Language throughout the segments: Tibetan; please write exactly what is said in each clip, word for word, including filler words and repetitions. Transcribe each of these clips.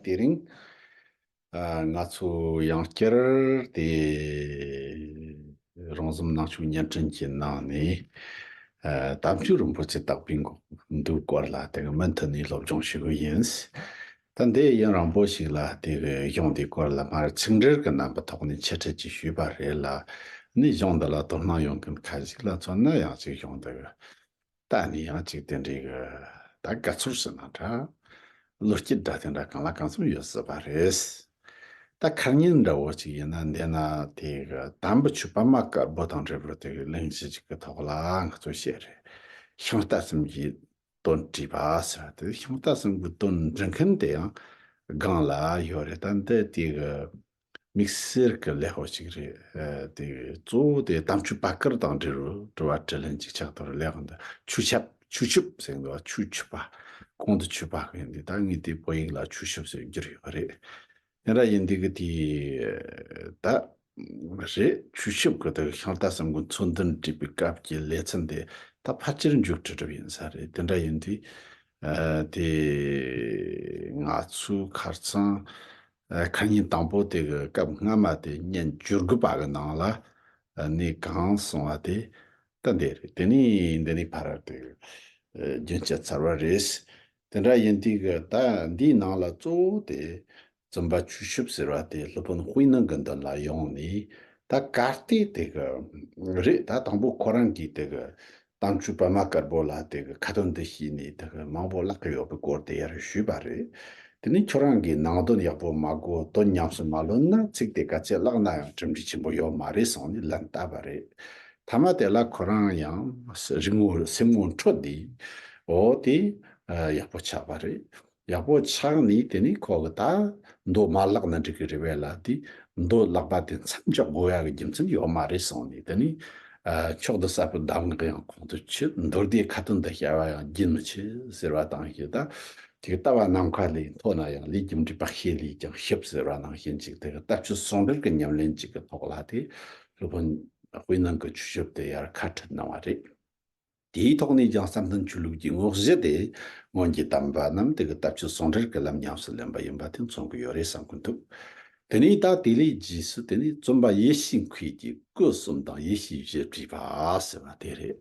དེ་རིང་ཨ་ང་ཚོ་ཡང་བསྐྱར་དེ་རོང་ཟོམ་ནང་ཆོས་བརྙན་འཕྲིན་གྱི་ནང་ནས་ཨ་དམ་ཆོས་རིན་པོ་ཆེ་དག་པའི་འདུལ་སྐོར་ལ་དེ་གི་མུ་མཐུད་ནས་སློབ་སྦྱོང་ཞུ་གི་ཡིན། ད་འདི་ཡུན་རིང་པོ་ཞིག་ལ་དེ་གི་གཞུང་དེའི་སྐོར་ལ་སྔར་ཚིག་འགྲེལ་གྱི་རྣམ་པའི་ཐོག་ནས་འཆད་ཁྲིད་ཅིག་ཞུས་པ་རེད་ལ། ནི་གཞུང་འདི་ལ་དོ་སྣང་ཡོང་མཁན་ཁ་ཤས་ལ་མཚོན་ན་ཡང་ཅིག་གཞུང་འདི་གི་ད་ནི་ཡང་ཅིག་དེ་འདྲའི་གི་ད་དགའ་ཚོར་ཟེར་ན་འདྲ། བློ་སྐྱིད་འདྲ་དེ་འདྲ་གང་ལ་གང་འཚམ་ཡོད་སྲིད་པ་རེད། ད་ཁ་ཉིན་འདྲ་བོ་ཅིག་ཡིན་ན་འདི་ན་དེ་གི་དམ་པའི་ཆོས་པད་མ་དཀར་པོ་དང་འབྲེལ་བའི་དེ་གི་གླེང་གཞི་ཅིག་གི་ཐོག་ལ་ང་ཚོ་བཤད་རེད། ཤིང་རྟ་གསུམ་གྱི་དོན་བྲིས་པ་ཟེར་བ་དེ་ཤིང་རྟ་གསུམ་གྱི་དོན་འབྲི་མཁན་དེ་ཡང་སྒང་ལ་ཡོད་རེད། ད་འདི་དེ་གི་དམིགས་བསལ་གྱི་ལེའུ་ཞིག་རེད། ཨ་དེ་གཙོ་བོ་དེ་དམ་ཆོས་པད་དཀར་དང་འབྲེལ་བའི་དྲི་བ་དྲིས་ལན་ཅིག་ཆགས་ཐུབ་རེད། ལེའུ་འདི་ཆོས་ཞབས་ཆོས་ཞབས་ཟེར་འདུག་ཆོས་ཞབས་པ། གོང་དུ་ཆོས་པ་ཡིན་དུས་ད་ངས་དེ་བོད་ཡིག་ལ་ཆོས་ཞབས་ཟེར་བསྒྱུར་ཡོད་རེད། དེ་འདྲ་ཡིན་དུས་ཀྱི་དེ་ད་རེད། ཆོས་ཞབས་ཀྱི་དེ་ཤིང་རྟ་གསུམ་གྱི་མཚོན་དོན་བྲིས་པའི་སྐབས་ཀྱི་ལེ་ཚན་དེ་ད་ཕལ་ཆེར་མཇུག་སྒྲིལ་གྲབས་ཡིན་ས་རེད། དེ་འདྲ་ཡིན་དུས་ཨ་དེ་ང་ཚོའི་ཁར་ཚང་ཨ་ཁ་ཉིན་དང་པོ་དེ་གི་སྐབས་སྔ་མ་དེ་བརྙན་བཅུ་དགུ་པ་གི་ནང་ལ་ཨ་ནས་གང་གསུངས་པ་དེ་ད་འདི་རེད། དེ་ནས་འདི་ནས་ཕར་དེ་ཨ་རྒྱུན་ཆད་ཚར་བ་རེད། དེ་འདྲ་ཡིན་དུས་ཀྱི་ད་འདིའི་ནང་ལ་གཙོ་བོ་དེ་བཙུན་པ་ཆོས་ཞབས་ཟེར་བ་དེ་སློབ་དཔོན་དཔེ་ནང་གི་མདུན་ལ་ཡོང་ནས་ད་གལ་ཏེ་དེ་གི་རེད། ད་དང་པོ་ཁོ་རང་གིས་དེ་གི་དམ་ཆོས་པད་མ་དཀར་པོ་ལ་དེ་གི་ཁ་ཏོན་འདི་བྱས་ནས་དེ་གི་མང་པོ་བཀླག་གི་ཡོད་པའི་སྐོར་དེ་ཡར་ཞུས་པ་རེད། དེ་ནས་ཁྱོད་རང་གིས་ནང་དོན་ཡག་པོ་མ་གོ་དོན་ཉམས་སུ་མ་ལོན་ན་ཚིག་དེ་ག་ཚད་བཀླག་ན་ཡང་གྲུབ་འབྲས་ཆེན་པོ་ཡོད་མ་རེད་གསུངས་ནས་ལན་བཏབ་པ་རེད། མཐའ་མ་དེ་ལ་ཁོ་རང་ཡང་རིག་ངོ་སེམས་ངོ་འཕྲོད་དེ་འོ་དེ་ཡག་པོ་ཆགས་པ་རེད། ཡག་པོ་ཆགས་ནས་དེ་ནས་ཁོ་གི་ད་མདོ་མ་བཀླགས་ན་འགྲིག་གི་རེད་པས་ལ། དེ་མདོ་བཀླགས་པ་དེ་མཚམས་འཇོག་དགོས་ཡག་གི་རྒྱུ་མཚན་ཡོད་མ་རེད་གསུངས་ནས། དེ་ནས་ཨ་མཆོག་ཏུ་ཟབ་པའི་གདམས་ངག་ཡང་ཁོང་དུ་ཆུད། མདོ་སྡེའི་ཁ་ཏོན་འདི་བྱ་བ་ཡང་རྒྱུན་མི་ཆད་ཟེར་བ་དང་བཞི། ད་དེ་ལྟ་བ་ནམ་མཁའ་ལས་མཐོ་ན་ཡང་། ལས་རྒྱུ་འབྲས་བག་ཕྱེ་ལས་ཀྱང་ཞིབ་ཟེར་བ་ནང་བཞིན་ཅིག་དེ་གི་ལྟ་སྤྱོད་ཟུང་འབྲེལ་གྱི་ཉམས་ལེན་ཅིག་གི་ཐོག་ལ་དེ་སློབ་དཔོན་དཔེ་ནང་གི་ཆོས་ཞབས་དེ་ཡར་ཁ་ཕྲལ་གནང་བ་རེད། དེའི་ཐོག་ནས་ཀྱང་བསམ་གཏན་ཆོས་ལུགས་ཀྱི་དངོས་གཞི་དེ་སྔོན་གྱི་དམ་པ་རྣམས་དེ་གི་ལྟ་སྤྱོད་ཟུང་འབྲེལ་གྱི་ལམ་ཉམས་སུ་ལེན་པ་ཡིན་པ་དེ་མཚོན་གྱི་ཡོད་རེད་བསམ་གྱི་འདུག་དེ་ནས་ད་དེ་ལས་རྗེས་སུ་དེ་ནས་བཙུན་པ་ཡེ་ཤེས་མཁས་ཀྱིས་སྐུ་གསུམ་དང་ཡེ་ཤེས་བཞི་བྲིས་པ་ཟེར་བ་དེ་རེད།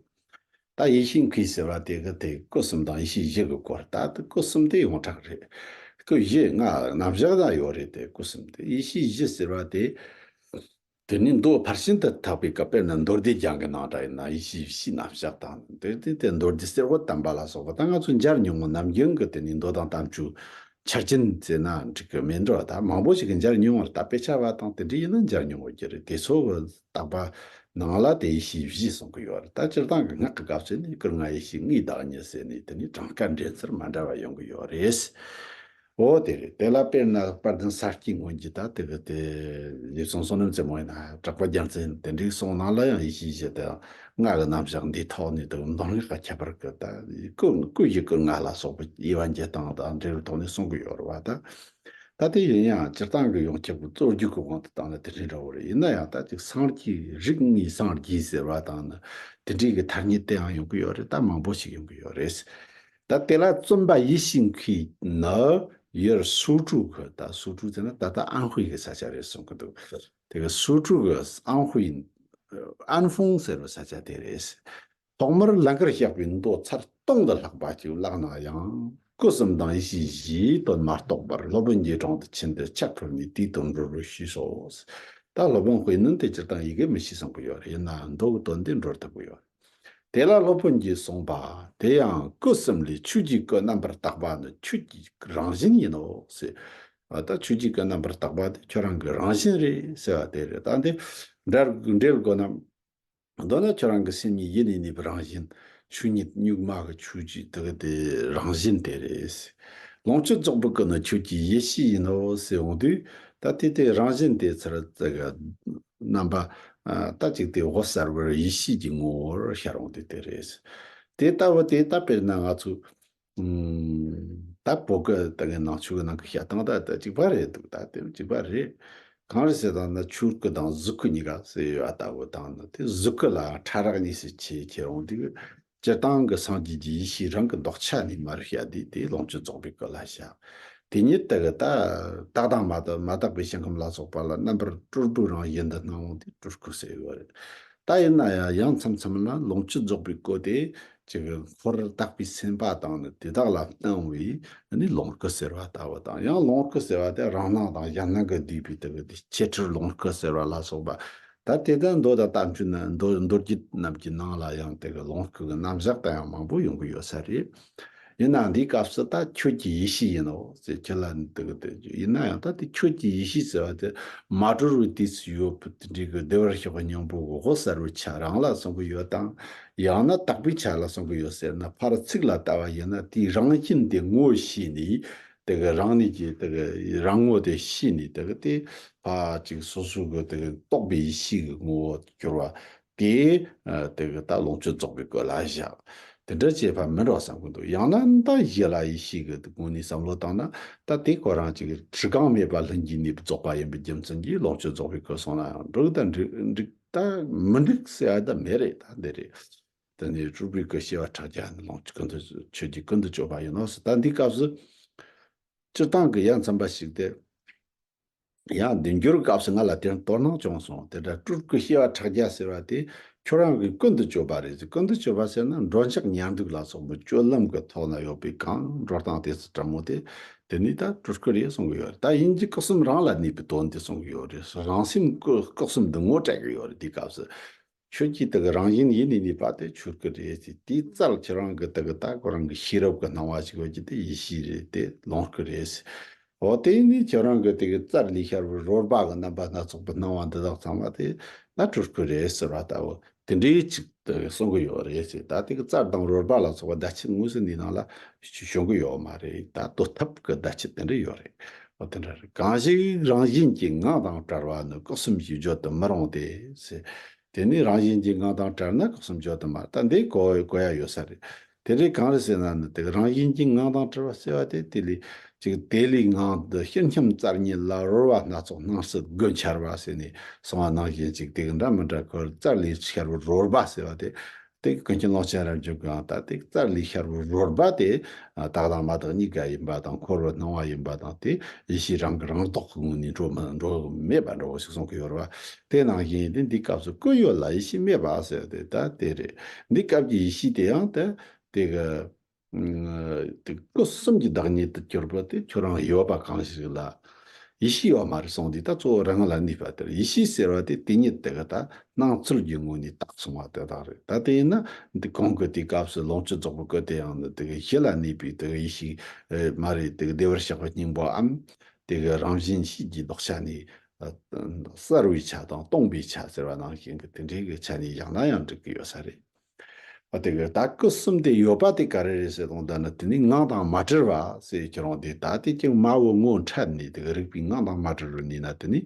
ད་ཡེ་ཤེས་མཁས་ཟེར་བ་དེ་གི་དེ་སྐུ་གསུམ་དང་ཡེ་ཤེས་བཞི་གི་སྐོར། ད་དེ་སྐུ་གསུམ་དེ་ཡོངས་གྲགས་རེད། སྐུ་བཞི་ལྔ་རྣམ་གཞག་ན་ཡོད་རེད། དེ་སྐུ་གསུམ་དེ། ཡེ་ཤེས་བཞི་ཟེར་བ་དེ། དེ་ནི་མདོ་ཕར་ཕྱིན་དུ་བརྟག་པའི་སྐབས། དཔེར་ན་མདོ་སྡེ་རྒྱན་གྱི་ནང་འདྲ་ཡིན་ན་ཡེ་ཤེས་བཞིའི་རྣམ་གཞག་དང་། དེ་དེ་དེ་མདོ་སྡེ་གསེར་འོད་དམ་པ་ལ་སོགས་པ། ད་ང་ཚོ་མཇལ་མྱོང་བ་ནམ་རྒྱུན་གྱི་དེ་ནི་མདོ་དང་དམ་ཆོས་ཆ་རྐྱེན་ཟེར་ན་འགྲིག་གི་མེད་འགྲོ། ད་མང་པོ་ཞིག་གིས་མཇལ་མྱོང་བ་རེད། ད་དཔེ་ཆ་བ་དང་དེ་འདྲ་ཡིན་ན་མཇལ་མྱོང་བ་ཅིག་རེད། དེ་ཚོ་གི་བརྟག་པ་ནང་ལ་དེ་ཡེ་ཤེས་བཞི་གསུང་གི་ཡོད་རེད། ད་སྤྱིར་བཏང་གི་སྔགས་ཀྱི་སྐབས་སུ་ནི་སྐུ་ལྔ་ཡེ་ཤེས་ལྔའི་བདག་ཉིད་ཟེར་ནས་དེ་ནི་གྲངས་ཀ་འདྲེན་ཚུལ་མ་འདྲ་བ་ཡོང་གི་ཡོད་རེད། འོ་དེ་རེད། དེ་ལ་དཔེར་ན་དཔལ་ལྡན་ས་སྐྱའི་ངོས་ཀྱི་ད་དེ་གི་དེ་ལེགས་བྱུང་བསོད་ནམས་རྩེ་མོ་ཡིན་ན། གྲགས་པ་རྒྱལ་མཚན་དེ་འདྲའི་གསུང་ནང་ལ་ཡང་ཡེ་ཤེས་བཞི་དང་ལྔ་གི་རྣམ་གཞག་འདིའི་ཐོག་ནས་དེ་གི་མདོ་སྔགས་ཀྱི་ཁྱད་པར་གྱི་ད་སྐུ་སྐུ་བཞི་སྐུ་ལྔ་ལ་སོགས་པའི་དབྱེ་བ་འབྱེད་སྟངས་དང་འབྲེལ་བའི་ཐོག་ནས་གསུང་གི་ཡོད་རེད་བ། ད་ད་དེ་ཡིན་ཡང་སྤྱིར་བཏང་གི་ཡོངས་ཁྱབ་ཀྱི་རྩོད་རྒྱུགས་ཀྱི་དབང་དུ་བཏང་ན་དེ་འདྲའི་འདྲ་བོ་རེད། ཡིན་ན་ཡང་ད་ཅིག་སངས་རྒྱས་རིགས་ལྔའི་སངས་རྒྱས་ཟེར་བ་དང་ནི་དེ་འདྲའི་གི་ཐ་སྙད་དེའང་ཡོང་གི་ཡོད་རེད། ད་མང་པོ་ཞིག་ཡོང་གི་ཡོད་རེད། ད་དེ་ལ་བཙུན་པ་ཡེ་ཤེས་མཁས་ནི་ཡུལ་སུའུ་ཀྲུའུ་གི། ད་སུའུ་ཀྲུའུ་ཟེར་ན་ད་ལྟ་ཨན་ཧུའེ་གི་ས་ཆ་རེད་གསུང་གི་འདུག་དེ་གི་སུའུ་ཀྲུའུ་གི་ཨན་ཧུའེ་ཨན་ཧྥུང་ཟེར་བའི་ས་ཆ་དེ་རེད། ཐོག་མར་ལང་ཀར་བཤགས་པའི་མདོ་ཚར་སྟོང་དུ་ལྷག་པ་ཅིག་བཀླགས་ན་ཡང་། སྐུ་གསུམ་དང་ཡེ་ཤེས་བཞིའི་དོན་མ་རྟོགས་པར་སློབ་དཔོན་གྱི་དྲུང་དུ་ཕྱིན་ཏེ་ཕྱག་ཕུལ་ནས་དེའི་དོན་འགྲུབ་པར་ཞུས་སོ། ད་སློབ་དཔོན་དཔེ་ནི་དེ་སྤྱིར་བཏང་ཡི་གེ་མི་ཤེས་གསུང་གི་ཡོད་རེད། ཡིན་ནའང་མདོ་གི་དོན་དེ་འགྲོ་ཐུབ་ཀྱི་ཡོད་རེད། དེ་ལ་སློབ་དཔོན་གྱིས་གསུངས་པ། དེ་ཡང་སྐུ་གསུམ་ལས་ཆོས་ཀྱི་སྐུ་རྣམ་པར་དག་པ་ནི་ཆོས་ཀྱི་རང་བཞིན་ཡིན་ནོ་ཟེར། ད་ཆོས་ཀྱི་སྐུ་རྣམ་པར་དག་པ་དེ་ཁྱོད་རང་གི་རང་བཞིན་རེད་ཟེར་བ་དེ་རེད། ད་འདི་འགྲེལ་འགྲེལ་དགོས་ན། མདོར་ན་ཁྱོད་རང་གི་སེམས་ཉིད་ཡེ་ནས་གནས་པའི་རང་བཞིན། ཆོས་ཉིད་གཉུག་མ་གི་ཆོས་ཀྱི་དེ་གི་དེ་རང་བཞིན་དེ་རེད། ལོངས་སྤྱོད་རྫོགས་པའི་སྐུ་ནི་ཆོས་ཀྱི་ཡེ་ཤེས་ཡིན་ནོ་ཟེར་འོང་དུས། ད་དེ་དེ་རང་བཞིན་དེ་ཚུར་དེ་གི་རྣམ་པ་ཨ་ད་ཅིག་དེ་འོད་གསལ་བར་ཡེ་ཤེས་ཀྱི་ངོ་བོར་ཤར་འོང་དུས་དེ་རེད། དེ་ལྟ་བུ་དེ་ད་དཔེར་ན་ང་ཚོ་ཨུམ། ད་བོད་སྐད་ད་གི་ནང་ཆོས་ཀྱི་ནང་གི་བཤད་སྟངས་ད་ད་གཅིག་པ་རེད་འདུག་ད་དེ་གཅིག་པ་རེད། གང་རེད་ཟེར་ད་ན་ཆོས་སྐུ་དང་གཟུགས་སྐུ་གཉིས་ཀ་ཟེར་ཡོད་ཨ། ལྟ་བུ་དང་ནི་དེ་གཟུགས་སྐུ་ལ་ཕྲ་རགས་གཉིས་སུ་ཕྱེ་ཁྱེར་འོང་དུས། སྤྱིར་བཏང་གི་སངས་རྒྱས་ཀྱི་ཡེ་ཤེས་རང་གི་འདོགས་ཆ་ནས་མར་བཤད་དུས་དེ་ལོངས་སྤྱོད་རྫོགས་པའི་སྐུ་ལ་བཤད། དེ་ཉིད་དེ་གི་ད་དག་དང་མ་དག་མ་དག་པའི་ཞིང་ཁམས་ལ་སོགས་པ་ལ་རྣམ་པར་སྤྲུལ་པའི་རང་བཞིན་དུ་སྣང་བ་དེ་སྤྲུལ་སྐུ་ཟེར་ཡོད་རེད། ད་ཡིན་ན་ཡང་ཡང་མཚམས་མཚམས་ལ་ལོངས་སྤྱོད་རྫོགས་པའི་སྐུ་དེ་ཅིག་འཁོར་དག་པའི་སེམས་དཔའ་དང་ནི་དེ་དག་ལ་སྣང་བའི་ནི་ལོངས་སྐུ་ཟེར་བ་ལྟ་བུ་དང་། ཡང་ལོངས་སྐུ་ཟེར་བ་དེ་རང་སྣང་དང་གཞན་སྣང་གིས་བསྡུས་པའི་དེ་གི་དེ་ཆོ་འཕྲུལ་ལོངས་སྐུ་ཟེར་བ་ལ་སོགས་པ། ད་དེ་ལྟར་མདོ་དང་དམ་ཆོས་རྣམས་མདོ་མདོ་རྒྱུད་རྣམས་ཀྱི་ནང་ལ་ཡང་དེ་གི་ལོངས་སྐུ་གི་རྣམ་གཞག་དང་ཡང་མང་པོ་ཡོང་གི་ཡོད་ས་རེད། ཡིན་ནའང་འདིའི་སྐབས་སུ་ད་ཁྱོད་ཀྱི་ཡེ་ཤེས་ཡིན་ནོ་ཟེར། ཁྱེད་ལ་དེ་གི་དེ་ཡིན་ན་ཡང་ད་དེ་ཁྱོད་ཀྱི་ཡེ་ཤེས་ཟེར་བ་དེ་མ་གྲོལ་བའི་དུས་སུ་ཡོད་པའི་དེ་འདྲའི་གི་བདེ་བར་གཤེགས་པའི་སྙིང་པོ་གི་དབུ་གསལ་བའི་ཆ་རང་ལ་གསུང་གི་ཡོད་དམ། ཡང་ན་དག་པའི་ཆ་ལ་གསུང་གི་ཡོད་ཟེར་ན། ཕར་ཚིག་ལ་ལྟ་བ་ཡིན་ན་དེའི་རང་བཞིན་དེ་ངོ་ཤེས་ནས། དེ་གི་རང་ཉིད་ཀྱི་དེ་གི་རང་ངོ་དེ་ཤེས་ནས། དེ་གི་དེ་ཕར་ཅིག་སོ་སོ་གི་དེ་གི་རྟོགས་པའི་ཡེ་ཤེས་ཀྱི་ངོ་བོ་གྱུར་པ་དེ། ཨ། དེ་གི་ད་ལོངས་སྤྱོད་རྫོགས་པའི་སྐུ་ལ་བཞག་དེ་འདྲ་བྱས་པ་མི་འགྲོ་བསམ་གི་འདུག་ཡང་ན་ད་གཞི་ལ་ཡེ་ཤེས་ཀྱི་སྒོ་ནས་བསམ་བློ་བཏང་ན། ད་དེ་ཁོ་རང་ཅིག་གྲུ་གང་མེད་པ་ལྷུན་གྱིས་གནས་པའི་རྫོགས་པ་ཡིན་པའི་རྒྱུ་མཚན་གྱིས་ལོངས་སྤྱོད་རྫོགས་པའི་སྐུ་གསུངས་ན་ཡང་འགྲིག། ད་འགྲིག་འགྲིག་ད་མི་འགྲིག་ཟེར་ཡ་ད་མེད་རེད། ད་འདི་རེད། དེ་ནས་སྤྲུལ་པའི་སྐུ་བྱེ་བ་ཕྲག་བརྒྱ་ནི་ལོངས་སྤྱོད་ཀུན་ཏུ་ཆོས་ཀྱི་ཀུན་ཏུ་སྤྱོད་པ་ཡིན་ནོ་ཟེར། ད་འདི་སྐབས་སུ་སྤྱིར་བཏང་གི་ཡ་མཚན་པ་ཞིག་སྟེ། ཡང་བདུན་འགྱུར་སྐབས་སུ་ང་ལ་དེར་དོ་སྣང་བྱུང་སོང་། དེ་འདྲ་སྤྲུལ་སྐུ་བྱེ་བ་ཕྲག་བརྒྱ་ཟེར་བ་དེ་ཁྱོད་རང་གི་ཀུན་ཏུ་སྤྱོད་པ་རེད་ཟེར། ཀུན་ཏུ་སྤྱོད་པ་ཟེར་ན་འགྲོ་འཆག་ཉལ་འདུག་ལ་སོགས་པའི་སྤྱོད་ལམ་གྱི་ཐོག་ན་ཡོད་པའི་གང་འགྲོ་སྟངས་དེ་ཚོ་འདྲ་མོ་དེ། དེ་ནི་ད་སྤྲུལ་སྐུ་རེད་གསུང་གི་ཡོད་རེད། ད་ཡིན་གྱི་སྐུ་གསུམ་རང་ལ་གནས་པའི་དོན་དེ་གསུང་གི་ཡོད་རེད། རང་སེམས་སྐུ་སྐུ་གསུམ་དུ་ངོ་སྤྲད་གི་ཡོད་རེད། དེའི་སྐབས་སུ། ཁྱོད་ཀྱི་དེ་གི་རང་བཞིན་ཡེ་ནས་གནས་པ་དེ་ཁྱོད་སྐུ་རེད་ཟེར། དེའི་རྩལ་ཁྱེད་རང་གི་དེ་གི་ད་ཁོ་རང་གི་ཤེས་རབ་ཀྱི་སྣང་བ་ཞིག་ཡོད་ཀྱི་དེ་ཡེ་ཤེས་རེད། དེ་ལོངས་སྐུ་རེད་ཟེར། འོ་དེ་ནི་ཁྱེད་རང་གི་དེ་གི་རྩལ་ལས་ཤར་བའི་རོལ་པ་གི་རྣམ་པ་སྣ་ཚོགས་པའི་སྣང་བ་འདི་དག་ཚང་མ་དེ་ད་སྤྲུལ་སྐུ་རེད་ཟེར་བ་ལྟ་བུ་དེ་འདྲའི་ཅིག་དེ་གསུང་གི་ཡོད་རེད་ཟེར། ད་དེ་གི་རྩལ་དང་རོལ་པ་ལ་སོགས་པ་བརྡ་ཆད་དངོས་སུ་འདི་ནང་ལ་བྱུང་གི་ཡོད་མ་རེད། ད་འདོད་ཐབས་ཀྱི་བརྡ་ཆད་དེ་འདྲ་ཡོད་རེད། འོ་དེ་འདྲ་རེད། གང་ཞིག་རང་བཞིན་གྱིས་ངང་དང་བྲལ་བ་ནི། སྐུ་གསུམ་ཞེས་བརྗོད་དུ་མི་རུང་སྟེ་ཟེར། དེ་ནི་རང་བཞིན་གྱིས་ངང་དང་བྲལ་ན་སྐུ་གསུམ་བརྗོད་དུ་མ། ད་འདི་གོ་གོ་ཡ་ཡོད་ས་རེད། དེ་རེད། གང་རེད་ཟེར་ན་ནི་དེ་རང་བཞིན་གྱིས་ངང་དང་བྲལ་བ་ཟེར་བ་དེ་དེ་ལས་ཅིག་དེ་ལས་ངང་དུ་སྤྱིར་འཁྱམས་རྩལ་ཉིད་ལ་རོལ་བ་སྣ་ཚོགས་སྣང་སྲིད་དགུ་འཆར་བ་ཟེར་ནས་གསུང་བ་ནང་བཞིན་ཅིག་དེ་གི་འདྲ་མི་འདྲ་ཁོ་རྩལ་ལས་ཤར་བའི་རོལ་པ་ཟེར་བ་དེ། དེ་ཀུན་མཁྱེན་ཀློང་ཆེན་རབ་འབྱམས་ཀྱིས་ད་དེ་རྩལ་ལས་ཤར་བའི་རོལ་པ་དེ་དག་དང་མ་དག་གཉིས་ཀ་ཡིན་པ་དང་། འཁོར་བའི་སྣང་བ་ཡིན་པ་དང་། དེ་ཡེ་ཤེས་རང་གི་རང་ལྡོག་གི་ངོས་ནས་འགྲོ་མི་འགྲོ་མེད་པ་འདྲ་བོ་ཞིག་གསུང་གི་ཡོད་རེད་བ། དེ་ནང་བཞིན་དེ་འདི་སྐབས་སུ་སྐུ་ཡོད་ལ་ཡེ་ཤེས་མེད་པ་ཟེར་དེ་ད་དེ་རེད། འདི་སྐབས་ཀྱི་ཡེ་ཤེས་དེ་ཡང་དེ་དེ་གི་དེ་སྐུ་གསུམ་གྱི་བདག་ཉིད་དུ་གྱུར་པ་དེ་ཁྱོད་རང་ཡོད་པ་གང་ཞིག་ལ་ཡེ་ཤེས་ཡོད་མ་རེད་གསུངས་དུས། ད་གཙོ་བོ་རང་ལ་གནས་པ་དེར་ཡེ་ཤེས་ཟེར་བ་དེ་དེ་ཉིད་དེ་གི་ད་སྣང་ཚུལ་གྱི་ངོས་ནས་བཏགས་སོང་བ་དེ་དག་རེད། ད་དེ་ཡིན་ན་འདི་གོང་གི་དེའི་སྐབས་སུ་ལོངས་སྤྱོད་རྫོགས་པའི་སྐུ་དེ་ཡང་ནི་དེ་གི་གཞི་ལ་གནས་པའི་དེ་གི་ཡེ་ཤེས་མ་རེད། དེ་གི་བདེ་བར་གཤེགས་པའི་སྙིང་པོའམ་དེ་གི་རང་བཞིན་ཤེས་ཀྱི་ལྡོག་ཆ་ནས། གསལ་བའི་ཆ་དང་སྟོང་པའི་ཆ་ཟེར་བ་ནང་བཞིན་གྱི་དེ་འདྲའི་གི་ཆ་ནས་བཞག་ན་ཡང་འགྲིག་གི་ཡོད་ས་རེད། འོ་དེ་གི་ད་སྐུ་གསུམ་དེ་ཡོད་པ་དེ་ག་རེ་རེད་ཟེར་དང་། ད་ནི་དེ་ནི་ངང་དང་མ་བྲལ་བ་ཟེར་ཁྱེད་རང་དེ་ད་དེ་ཀྱང་མ་བུ་ངོ་འཕྲད་ནས་དེ་གི་རིག་པའི་ངང་དང་མ་བྲལ་བར་གནས་ན། དེ་ནི་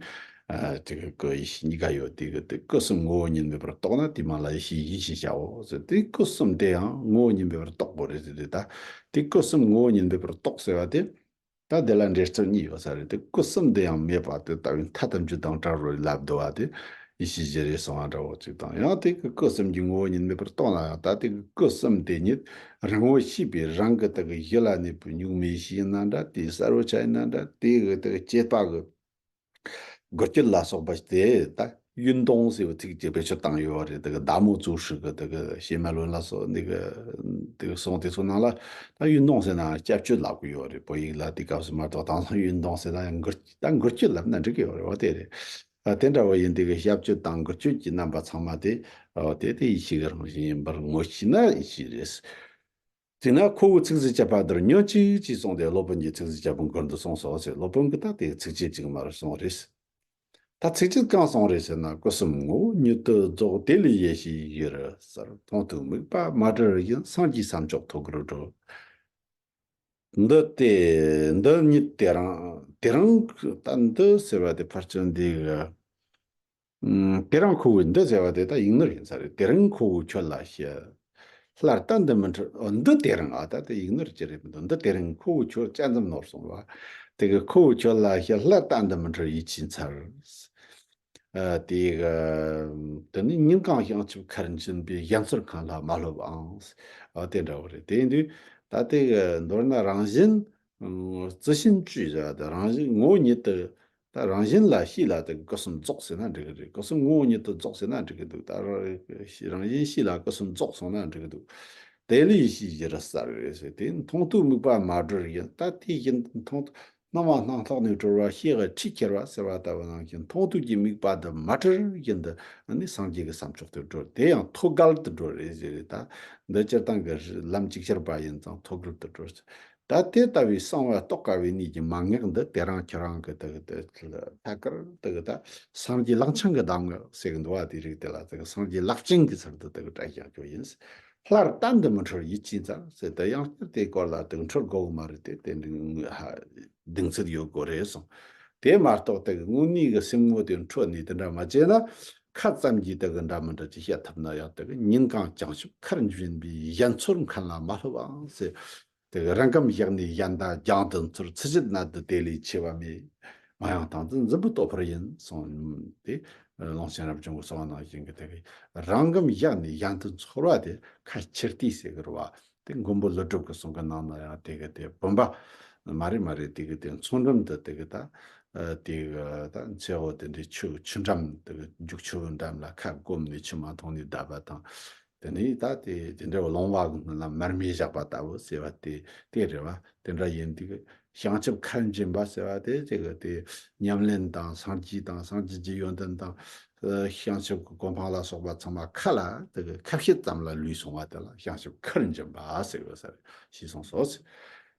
ཨ་དེ་གི་སྐུ་ཡེ་ཤེས་གཉིས་ཀ་ཡོད། དེ་གི་དེ་སྐུ་གསུམ་ངོ་བོ་ཉིད་མེད་པར་རྟོགས་ན་དེ་མ་ལ་ཡེ་ཤེས་ཡིན་ཞེས་བྱའོ་ཟེར། དེ་སྐུ་གསུམ་དེ་ཡང་ངོ་བོ་ཉིད་མེད་པར་རྟོགས་དགོས་རེད་ཟེར་དུས། ད་དེ་སྐུ་གསུམ་ངོ་བོ་ཉིད་མེད་པར་རྟོགས་ཟེར་བ་དེ། ད་འདི་ལ་འགྲེལ་ཚུལ་གཉིས་ཡོད་ས་རེད། དེ་སྐུ་གསུམ་དེ་ཡང་མེད་པ་དེ་ལྟ་བུའི་མཐའ་ཐམས་ཅད་དང་བྲལ་བར་ལབ་འདུག་བ། དེ་ཡེ་ཤེས་བཞི་རེད་གསུང་བ་འདྲ་བོ་ཅིག་དང་། ཡང་དེ་གི་སྐུ་གསུམ་གྱི་ངོ་བོ་ཉིད་མེད་པར་རྟོགས་ན་ཡང་། ད་དེ་གི་སྐུ་གསུམ་དེ་ཉིད་རང་ངོ་ཤེས་པའི་རང་གི་དེ་གི་གཞི་ལ་གནས་པའི་གཉུག་མའི་ཡེ་ཤེས་ཡིན་ན་འདྲ། དེའི་གསལ་བའི་ཆ་ཡིན་ན་འདྲ། དེ་གི་དེ་གི་བསྐྱེད་པ་གི་དགུ་བཅུ་ལ་སོགས་པ་དེ་ད་ཡུན་ཐུང་ཟེར་བའི་ཚིག་ཅིག་བེད་སྤྱོད་བཏང་ཡོད་རེད། དེ་གི་ཟླ་མོ་ཙུའུ་ཧྲི་གི་དེ་གི་བྱེ་སྨྲ་ལུང་ལ་སོགས་འདི་གི་དེ་གི་གསུང་དེ་ཚོ་ནང་ལ། ད་ཡུན་ཐུང་ཟེར་ན་སྐྱབས་བཅོལ་ལབ་གི་ཡོད་རེད། བོད་ཡིག་ལ་དེ་སྐབས་སུ་མ་གཏོགས། དེང་སང་ཡུན་ཐུང་ཟེར་ན་ཡང་འགུལ་ད་འགུལ་སྐྱོད་ལབ་ན་འགྲིག་གི་ཡོད་རེད་བ། དེ་རེད། ཨ་དེ་འདྲ་བ་ཡིན། དེ་གི་སྐྱབས་བཅོལ་དང་འགུལ་སྐྱོད་ཀྱི་རྣམ་པ་ཚང་མ་དེ། ཨ་དེ་དེ་ཡེ་ཤེས་ཀྱི་རང་བཞིན་ཡིན་པར་ངོ་ཤེས་ན་ཡེ་ཤེས་རེད། དེས་ན་ཁོ་བོས་ཚིགས་སུ་བཅད་པ་འདིར་ཉོན་ཅིག་ཅེས་གསུངས་ཏེ། སློབ་དཔོན་གྱིས་ཚིགས་སུ་བཅད་པ་མགུར་འདི་གསུངས་སོ་ཟེར། སློབ་དཔོན་གྱིས་ད་དེ་ཚིགས་བཅད་ཅིག་མར་གསུངས་རེད། ད་ཚིགས་བཅད་གང་གསུངས་རེད་ཟེར་ན། སྐུ་གསུམ་ངོ་བོ་ཉིད་དུ་རྫོགས། དེ་ལས་ཡེ་ཤེས་ཡུལ་གསལ། མཐོང་ཐོས་དམིགས་པ་མ་བྲལ་བཞིན། སངས་རྒྱས་སམ་མཆོག་ཐོབ་གར་འགྲོ། འདི་སྟེ་འདི་ཉིད་དེ་རིང་། དེ་རིང་ད་འདི་ཟེར་བ་དེ་ཕལ་ཆེར་འདི་གི། ཨམ། དེ་རིང་ཁོ་བོས་འདི་ཟེར་བ་དེ་ད་ཡིག་ནོར་ཡིན་ས་རེད། དེ་རིང་ཁོ་བོས་ཁྱོད་ལ་བཤད། སླར་ད་འདི་མི་འཁྲུལ། ཨོ་འདི་དེ་རིང་། ཨ་ད་དེ་ཡིག་ནོར་ཅི་རེད་མི་འདུག་འདི་དེ་རིང་ཁོ་བོས་ཁྱོད་ལ་བཤད་ཙམ་ནོར་སོང་བ། དེ་གི་ཁོ་བོས་ཁྱོད་ལ་བཤད། སླར་ད་འདི་མི་འཁྲུལ་ཡིད་ཆེས་འཚལ། ཨ་དེ་གི་དེ་ནི་ཉིན་གང་བྱང་ཆུབ་ཁར་འབྱིན་པའི་གཞན་ཚུལ་ཁང་ལ་མ་སློབ་ཨང་། ཨ་དེ་འདྲ་བོ་རེད། དེ་ཡིན་དུས་ད་དེ་གི་མདོར་ན་རང་བཞིན། ཨང་། 自性具 ཟེར་བ་དེ་རང་བཞིན་ངོ་བོ་ཉིད་དུ། ད་རང་བཞིན་ལ་ཤེས་ལ་དེ་སྐུ་གསུམ་རྫོགས་ཟེར་ན་འགྲིག་གི་རེད། སྐུ་གསུམ་ངོ་བོ་ཉིད་དུ་རྫོགས་ཟེར་ན་འགྲིག་གི་འདུག་ད་རང་བཞིན་ཤེས་ལ་སྐུ་གསུམ་རྫོགས་སོང་ན་འགྲིག་གི་འདུག་དེ་ལས་ཡེ་ཤེས་གཞིར་གསལ་རེད་ཟེར། དེ་མཐོང་ཐོས་དམིགས་པ་མ་གྲོལ་ཡིན། ད་དེ་བཞིན་མཐོང་སྣང་བ་སྣང་ཐག་ནས་གྲོལ་བ་ཤེས་པའི་ཁྲིད་ཁྱེར་བ་ཟེར་བ་ལྟ་བུ་ནང་བཞིན། མཐོང་ཐོས་ཀྱི་དམིགས་པ་དེ་མ་གྲོལ་བཞིན་དུ་ནི་སངས་རྒྱས་ཀྱི་བསམ་མཆོག་ཏུ་གྲོལ། དེ་ཡང་ཐོད་རྒལ་དུ་གྲོལ་རེད་ཟེར་རེད། ད་འདི་སྤྱིར་བཏང་གི་ལམ་ཅིག་ཤར་བ་ཡིན་ཙང་ཐོད་རྒལ་དུ་གྲོལ། ད་དེ་ལྟ་བུའི་གསང་བ་རྟོགས་དཀའ་བའི་གནས་ཀྱི་མན་ངག་འདི་དེ་རིང་ཁྱེད་རང་གི་དེ་གི་དེ་ཐད་ཀར་དེ་གི་ད་སངས་རྒྱས་ལག་འཆང་གི་གདམས་ངག་ཟེར་གི་འདུག་བ། དེ་རིགས་དེ་ལ་དེ་གི་སངས་རྒྱས་ལག་བཅངས་ཀྱི་ཚུལ་དུ་དེ་གི་བཀྲལ་བཞག་རྒྱུ་ཡིན། སླར་གཏན་དུ་མི་འཁྲུལ་ཡིད་ཀྱི་རྩལ་ཟེར། དེ་ཡང་བསྐྱར་དེའི་སྐོར་ལ་དེ་གི་འཁྲུལ་དགོས་གི་མ་རེད། དེ་དེ་འདྲའི་ཧ་གདེང་ཚོད་ཡོད་དགོས་རེད་གསུངས། དེ་མ་གཏོགས་དེ་གི་དངོས་གནས་ཀྱི་སེམས་ངོ་དེ་འཕྲོད་ནས་དེ་འདྲ་མ་བྱས་ན། ཁ་ཙམ་གྱིས་དེ་གི་འདྲ་མི་འདྲ་ཅིག་བཤད་ཐུབ་ན་ཡང་། དེ་གི་ཉིན་གང་བྱང་ཆུབ་མཁར་འབྱིན་པའི་གཞན་ཚོལ་མཁན་ལ་མ་ལྷོད་པ་ཟེར། དེ་གི་རང་གམ་བཞག་ནས་གཞན་དག་སྦྱང་དུ་འཚོལ། ཚུལ་བཞིན་གནད་དུ་དེ་ལས་ཆེ་བ་མེད། མ་ཡེངས་དང་དུ་འཛིན་པའི་སྟོབས་པར་ཡིན་གསུངས་ཏེ། ཀློང་ཆེན་རབ་བྱུང་གི་གསུང་བ་ནང་བཞིན་གྱི་དེ་གི་རང་གམ་བཞག་ནས་གཞན་དུ་འཚོལ་བ་དེ་ཁ་ཕྱིར་བལྟས་ཟེར་གི་རེད་བ། དེ་མགོན་པོ་ཀླུ་སྒྲུབ་ཀྱི་གསུང་གི་ནང་ན་ཡང་དེ་གི་དེ་བུམ་པ། མ་རེད་མ་རེད། དེ་གི་དེ་མཚོ་འགྲམ་དུ་དེ་གི་ད་དེ་གི་ད་མཚེའུ་དེ་འདྲའི་ཆུ་ཆུ་འགྲམ་དེ་གི་རྒྱུག་ཆུ་འགྲམ་ལ་ཁ་བསྒོམས་ནས་ཆུ་མ་མཐོང་ནས་བསྡད་པ་དང་། དེ་ནས་ད་དེ་དེ་འདྲ་བ་ལོང་བ་གི་སྔོན་ལ་མར་མེ་བཞག་པ་ལྟ་བུ་ཟེར་བ་དེ་དེ་རེད་བ། དེ་འདྲ་ཡིན་དུས་བྱང་ཆུབ་མཁར་འབྱིན་པ་ཟེར་བ་དེ་དེ་གི་དེ་ཉམས་ལེན་དང་སངས་རྒྱས་དང་སངས་རྒྱས་ཀྱི་ཡོན་ཏན་དང་། ཨ་བྱང་ཆུབ་ཀྱི་གོ་འཕང་ལ་སོགས་པ་ཚང་མ་ཁ་ལ་དེ་གི་ཁ་བཤད་ཙམ་ལ་ལུས་སོང་བ་དེ་ལ་བྱང་ཆུབ་མཁར་འབྱིན་པ་ཟེར་བ་ཟེར་ཞེས་གསུངས་སོ།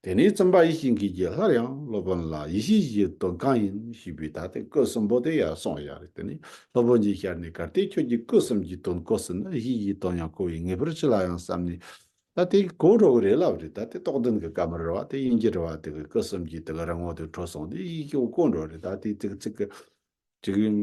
དེ་ནས་བཙུན་པ་ཡེ་ཤེས་མཁས་ཀྱིས་སླར་ཡང་སློབ་དཔོན་ལ། ཡེ་ཤེས་གཞིའི་དོན་གང་ཡིན་ཞུས་པས། ད་དེ་སྐུ་གསུམ་པོ་དེ་ཡར་གསུངས་བཞག་རེད། དེ་ནས་སློབ་དཔོན་གྱིས་བཤད་ནས། གལ་ཏེ་ཁྱོད་ཀྱིས་སྐུ་གསུམ་གྱི་དོན་གོ་ཟིན་ན། ཡེ་ཤེས་གཞིའི་དོན་ཡང་གོ་བས་ངེས་པར་ཅི་ལ་ཡང་བསམ་ནས། ད་དེ་གོ་འགྲོ་གི་རེད་ལབ་རེད། ད་དེ་རྟོགས་ལྡན་གྱི་བཀའ་མོལ་རེད་བ། དེ་དབྱིན་ཇི་རེད་བ། དེ་གི་སྐུ་གསུམ་གྱི་དེ་གི་རང་ངོ་དེ་འཕྲོད་སོང་དེ་ཡེ་ཤེས་གོ་འགྲོ་རེད། ད་དེ་ཚིག་ཚིག་གི་ཅིག་ཡིན།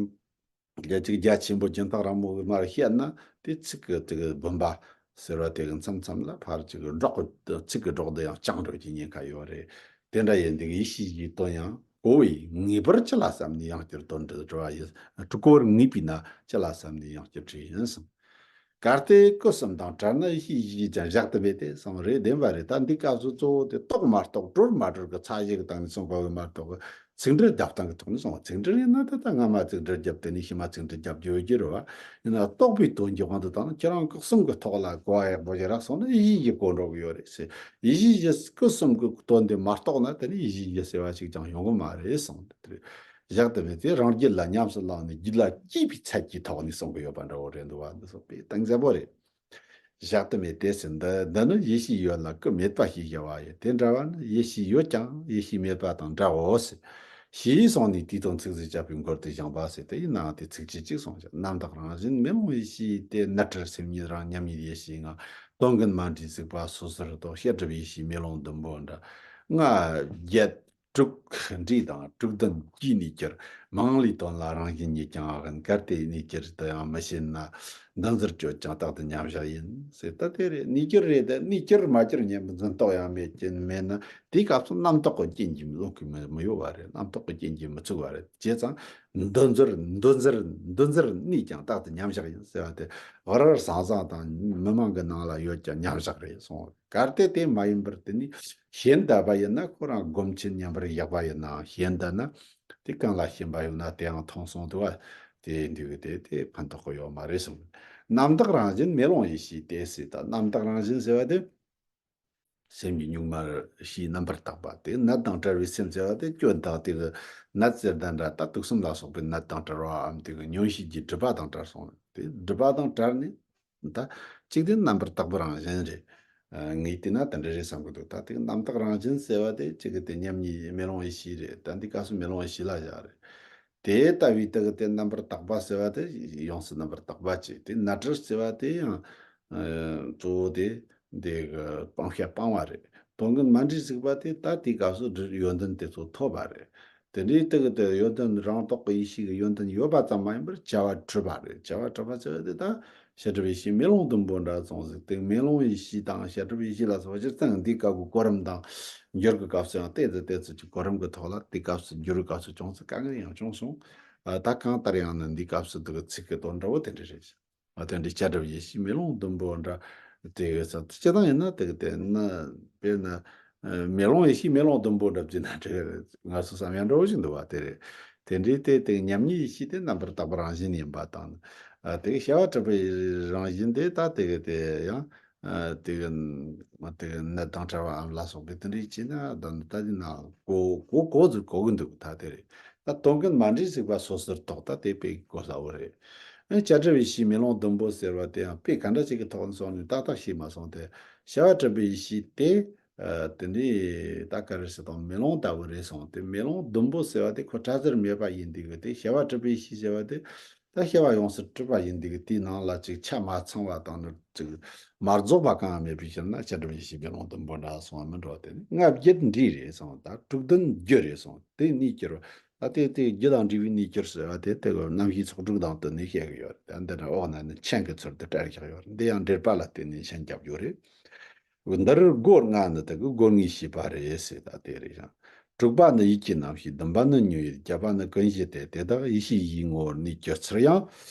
རྒྱ་ཅིག་རྒྱ་ཆེན་པོ་སྦྱིན་བདག་རིན་པོ་གིས་མར་བཤད་ན། དེ་ཚིག་གི་དེ་གི་བུམ་པ་ཟེར་བ་དེ་གི་མཚམས་མཚམས་ལ་ཕར་ཅིག་གི་སྒྲོག་གི་ཚིག་གི་སྒྲོག་དེ་ཡང་བརྐྱངས་འགྲོ་གི་ཉེན་ཁ་ཡོད་རེད། དེ་འདྲ་ཡིན་དུས་ཡེ་ཤེས་ཀྱི་དོན་ཡང་གོ་བས་ངེས་པར་ཅི་ལ་བསམ་ནས། ཡང་བསྐྱར་དོན་དུ་དྲི་བ་ཡིན། དྲི་གོ་བར་ངེས་པས་ན་ཅི་ལ་བསམ་ནས་ཡང་བསྐྱར་དྲིས་ཡིན་གསུངས། གལ་ཏེ་སྐུ་གསུམ་དང་བྲལ་ན། ཡེ་ཤེས་གཞི་ཀྱང་བཞག་ཏུ་མེད་དེ་གསུངས། རེད། བདེན་པ་རེད། ད་འདི་སྐབས་སུ་གཙོ་བོ་དེ་རྟོགས་མ་རྟོགས་གྲོལ་མ་གྲོལ་གྱི་ཚད་གཞི་གི་སྟེང་ནས་གསུངས་པ་བས་མ་གཏོགས། ཚིག་འགྲེལ་རྒྱབ་སྟངས་ཀྱི་ཐོག་ནས་གསུངས་པ། ཚིག་འགྲེལ་ཡིན་ན་ད་ལྟ་སྔ་མ་ཚིག་འགྲེལ་བརྒྱབ། དེ་ནས་ཕྱི་མ་ཚིག་འགྲེལ་རྒྱབ་རྒྱུ་ཡོད་རྒྱུ་རེད་བ། ཡིན་ན་རྟོགས་པའི་དོན་གྱི་དབང་དུ་བཏང་ན་ཁྱེད་རང་སྐུ་གསུམ་གྱི་ཐོག་ལ་གོ་བ་ཡག་པོ་ཞིག་རག་སོང་ན་ཡེ་ཤེས་གཞི་གོ་འགྲོ་གི་ཡོད་རེད་ཟེར། ཡེ་ཤེས་གཞི་སྐུ་གསུམ་གྱི་དོན་དེ་མ་རྟོགས་ན་དེ་ནི་ཡེ་ཤེས་གཞི་ཟེར་བ་ཞིག་ཀྱང་ཡོང་གི་མ་རེད་གསུངས། དེ་རེད། བཞག་ཏུ་མེད་དེ། རང་རྒྱུད་ལ་ཉམས་སུ་བླངས་ནས་རྒྱུད་ལ་སྐྱེས་པའི་ཚད་ཀྱི་ཐོག་ནས་གསུང་གི་ཡོད་པ་འདྲ་བོ་རེད་འདུག་བ། འདི་སོགས་པས་གཏིང་ཟབ་པོ་རེད། བཞག་ཏུ་མེད་དེ་ཟེར། འདི་འདི་ནི་ཡེ་ཤེས་ཡོད་ལ་སྐུ་མེད་པ་ཞེས་བྱ་བ་ཡིན། དེ་འདྲ་བ་ནི་ཡེ་ཤེས་ཡོད་ཀྱང་ཡེ་ཤེས་མེད་པ་དང་འདྲའོ་ཟེར། ཞེས་གསུངས་ནས་དེའི་དོན་ཚིག་ཟིན་བྱ་བའི་མགུར་དུ་བཞེངས་པ་ཟེར། དེ་ཡི་ནང་དེ་ཚིགས་བཅད་གཅིག་གསུངས་ཤིང་། རྣམ་དག་རང་བཞིན་མེ་ལོང་ཡེ་ཤེས་ཏེ། ནད་བྲལ་སེམས་ཉིད་རང་མཉམ་ཉིད་ཡེ་ཤེས་ངང་། དོན་ཀུན་མ་འདྲེས་གཟིགས་པ་སོ་སོར་རྟོག། བཤད་སྒྲུབ་ཡེ་ཤེས་མེ་ལོང་ཟླུམ་པོ་འདྲ། ལྔ་བརྒྱད་དྲུག་འདྲེས་དང་དྲུག་ལྡན་གྱིས་ནི་གྱུར། མང་ལས་དོན་ལ་རང་བཞིན་ཉིད་ཀྱང་ཡིན། གལ་ཏེ་ནི་གྱུར་དུ་ཡང་མི་ཤེས་ན། འདི་ཚུར་བསྐྱོད་ཀྱང་རྟག་ཏུ་མཉམ་བཞག་ཡིན་ཟེར། ད་དེ་རེད། ནི་གྱུར་རེད། ད་ནི་གྱུར་མ་གྱུར་གཉིས་པོ་འཛིན་རྟོག་ཡང་མེད་ཀྱི་མེད་ན། དེའི་སྐབས་སུ་རྣམ་རྟོག་གི་རྐྱེན་གྱིས་ལོག་གི་མི་མི་ཡོད་པ་རེད། རྣམ་རྟོག་གི་རྐྱེན་གྱིས་མི་ཚུགས་པ་རེད། བྱས་ཙང་འདི་ཚུར་འདི་ཚུར་འདི་ཚུར་ནི་ཀྱང་རྟག་ཏུ་མཉམ་བཞག་ཡིན་ཟེར་བ་དེ། རེ་རེ་ཟུང་ཟུང་དང་མི་མང་གི་ནང་ལ་ཡོད་ཀྱང་མཉམ་བཞག་རེད་གསུངས། གལ་ཏེ་དེ་མ་ཡིན་པར་དེ་ནི་ཞེན་བསྡད་པ་ཡིན་ན། ཁོ་རང་སྒོམ་ཆེན་མཉམ་པར་བཞག་པ་ཡིན་ནའང་ཞེན་བསྡད་ན། དེ་གང་ལ་ཞེན་པ་ཡོད་ན་དེའང་མཐོང་སོང་དུ་བ། དེ་འདུག་གི་དེ་དེ་ཕན་ཐོགས་ཀྱི་ཡོད་མ་རེད་གསུངས། རྣམ་དག་རང་བཞིན་མེ་ལོང་ཡེ་ཤེས་ཏེ་ཟེར། ད་རྣམ་དག་རང་བཞིན་ཟེར་བ་དེ། སེམས་ཀྱི་གཉུག་མར་ཤེས་རྣམ་པར་དག་པ་དེ། ནད་དང་བྲལ་བའི་སེམས་ཟེར་བ་དེ་སྐྱོན་དག་དེ་གི་ནད་ཟེར་ད་འདྲ། ད་དུག་གསུམ་ལ་སོགས་པའི་ནད་དང་བྲལ་བའམ་དེ་གི་ཉོན་ཤེས་ཀྱི་སྒྲིབ་པ་དང་བྲལ་སོང་། དེ་སྒྲིབ་པ་དང་བྲལ་ནས། ད་གཅིག་དེ་རྣམ་པར་དག་པའི་རང་བཞིན་རེད། ཨ་ངས་བལྟས་ན་དེ་འདྲ་རེད་བསམ་གི་འདུག་ད་དེ་རྣམ་དག་རང་བཞིན་ཟེར་བ་དེ་གཅིག་གི་དེ་མཉམ་ཉིད་མེ་ལོང་ཡེ་ཤེས་རེད། ད་འདི་སྐབས་སུ་མེ་ལོང་ཡེ་ཤེས་ལ་བཞག་རེད། དེ་ལྟ་བུའི་དག་དེ་རྣམ་པར་དག་པ་ཟེར་བ་དེ་ཡོངས་སུ་རྣམ་པར་དག་པ་བྱས། དེ་ནད་བྲལ་ཟེར་བ་དེ་ཡང་ཨ་གཙོ་བོ་དེ་འདི་གི་སྤང་བྱ་སྤང་བ་རེད། དོན་ཀུན་མ་འདྲེས་གཟིགས་པ་དེ་ད་དེ་སྐབས་སུ་ཡོན་ཏན་དེ་ཚོ་ཐོབ་པ་རེད། དེ་འདྲའི་སྟེང་གི་དེ་ཡོན་ཏན་རང་རྟོགས་ཀྱི་ཡེ་ཤེས་ཀྱི་ཡོན་ཏན་ཡོད་པ་ཙམ་མ་ཡིན་པར་བྱ་བ་གྲུབ་པ་རེད། བྱ་བ་གྲུབ་པ་ཟེར་བ་དེ་ད་བྱ་གྲུབ་ཡེ་ཤེས་མེ་ལོང་ཟླུམ་པོ་འདྲ་ཙམ་ཟིག་དེ་མེ་ལོང་ཡེ་ཤེས་དང་བྱ་གྲུབ་ཡེ་ཤེས་ལ་སོགས་པ་སྤྱིར་བཏང་འདི་སྐབས་ཀྱི་གོ་རིམ་དང་འགྱུར་གྱི་སྐབས་སུ་ཡང་ཏོག་ཙམ་ཏོག་ཙམ་གྱི་གོ་རིམ་གྱི་ཐོག་ལ་དེ་སྐབས་སུ་འགྱུར་བའི་སྐབས་སུ་ཅུང་ཟད་དཀའ་ངལ་ཡང་བྱུང་སོང་། ཨ་ད་གང་ལྟར་ཡང་ན་འདི་སྐབས་སུ་འདི་གི་ཚིག་གི་དོན་འདྲ་བོ་དེ་འདྲ་རེད། ཨ་དེ་འདྲའི་བྱ་གྲུབ་ཡེ་ཤེས་མེ་ལོང་ཟླུམ་པོ་འདྲ། དེ་གི་ས་སྤྱིར་བཏང་ཡིན་ན་དེ་གི་དེ་ན་དཔེར་ན་ ཨ་མེ་ལོང་ཡེ་ཤེས་མེ་ལོང་ཟླུམ་པོ་འདྲ་བརྗོད་ན་འགྲིག་གི་རེད། ང་ཚོ་བསམ་ཡག་འདྲ་བོ་ཞིག་འདུག་བ། དེ་རེད། དེ་འདྲའི་དེ་དེ་མཉམ་ཉིད་ཡེ་ཤེས་དེ་རྣམ་པར་དག་པའི་རང་བཞིན་ཡིན་པ་དང་། ཨ་དེ་བྱ་བ་གྲུབ་པའི་རང་བཞིན་དེ་ད་དེ་གི་དེ་ཡང་ཨ་དེ་གི་དེ་གི་ནད་དང་བྲལ་བའམ་ལ་སོགས་པའི་དེ་འདྲའི་བྱས་ན་ད་ད་དེ་ན་གོ་གོ་གོ་ཚུལ་གོ་གི་འདུག་ད་དེ་རེད། ད་དོན་ཀུན་མ་འདྲེས་གཟིགས་པ་སོ་སོར་རྟོག་ད་དེ་དཔེ་གོ་སླ་བོ་རེད། ཨ་བྱ་གྲུབ་ཡེ་ཤེས་མེ་ལོང་ཟླུམ་པོ་ཟེར་བ་དེ་ཡང་དཔེ་ག་འདྲ་ཅིག་གི་ཐོག་ནས་སོང་ནས་ཏག་ཏག་ཤེས་མ་སོང་སྟེ། བྱ་བ་གྲུབ་པའི་ཡེ་ཤེས་དེ། ཨ་དེ་ནས་ད་ག་རེ་ཟེར་དང་མེ་ལོང་ལྟ་བུ་རེད་སོང་སྟེ། མེ་ལོང་ཟླུམ་པོ་ཟེར་བ་དེ་ཁོ་བྲལ་ཟེར་མེད་པ་ཡིན་དུས་གི་དེ། བྱ་བ་གྲུབ་པའི་ཡེ་ཤེས་ཟེར་བ་དེ་ད་བྱ་བ་ཡོངས་སུ་གྲུབ་པ་ཡིན་དུས་གི་དེའི་ནང་ལ་ཅིག་ཆ་མ་ཚང་བ་དང་ནི་ཅིག་མ་རྫོགས་པ་གང་ཡང་མེད་པའི་ཕྱིར་ན་བྱ་གྲུབ་ཡེ་ཤེས་མེ་ལོང་ཟླུམ་པོ་འདྲ་སོང་བ་མིན་འགྲོ། དེ་ནི་ལྔ་བརྒྱད་འདྲེས་རེད་སོང་། ད་དྲུག་བདུན་བརྒྱད་རེད་སོང་། དེ་གཉིས་ཀྱི་རོ། ད་དེ་དེ་རྒྱུ་དང་འབྲས་བུའི་གནས་གྱུར་ཟེར་བ་དེ་དེ་གི་རྣམ་བཤད་ཚོགས་དྲུག་དང་བསྟུན་ནས་བཤད་གི་ཡོད་རེད། ད་འདི་འདྲ་འོག་ན་ནི་མཆན་གྱི་ཚུལ་དུ་བཀྲལ་བཞག་ཡོད་རེད། འདི་ཡང་འགྲེལ་པ་ལ་བརྟེན་ནས་མཆན་རྒྱབ་ཡོད་རེད། འདིར་སྒོ་ལྔ་ནི་དེ་གི་སྒོ་ལྔའི་ཤེས་པ་རེད་ཟེར། ད་དེ་རེད་ཀྱང་། དྲུག་པ་ནི་ཡིད་ཀྱི་རྣམ་ཤེས། བདུན་པ་ནི་ཉོན་ཡིད། བརྒྱད་པ་ནི་ཀུན་གཞི་སྟེ། དེ་དག་ཡེ་ཤེས་བཞིའི་ངོ་བོར་གནས་གྱུར་ཚུལ་ཡང་།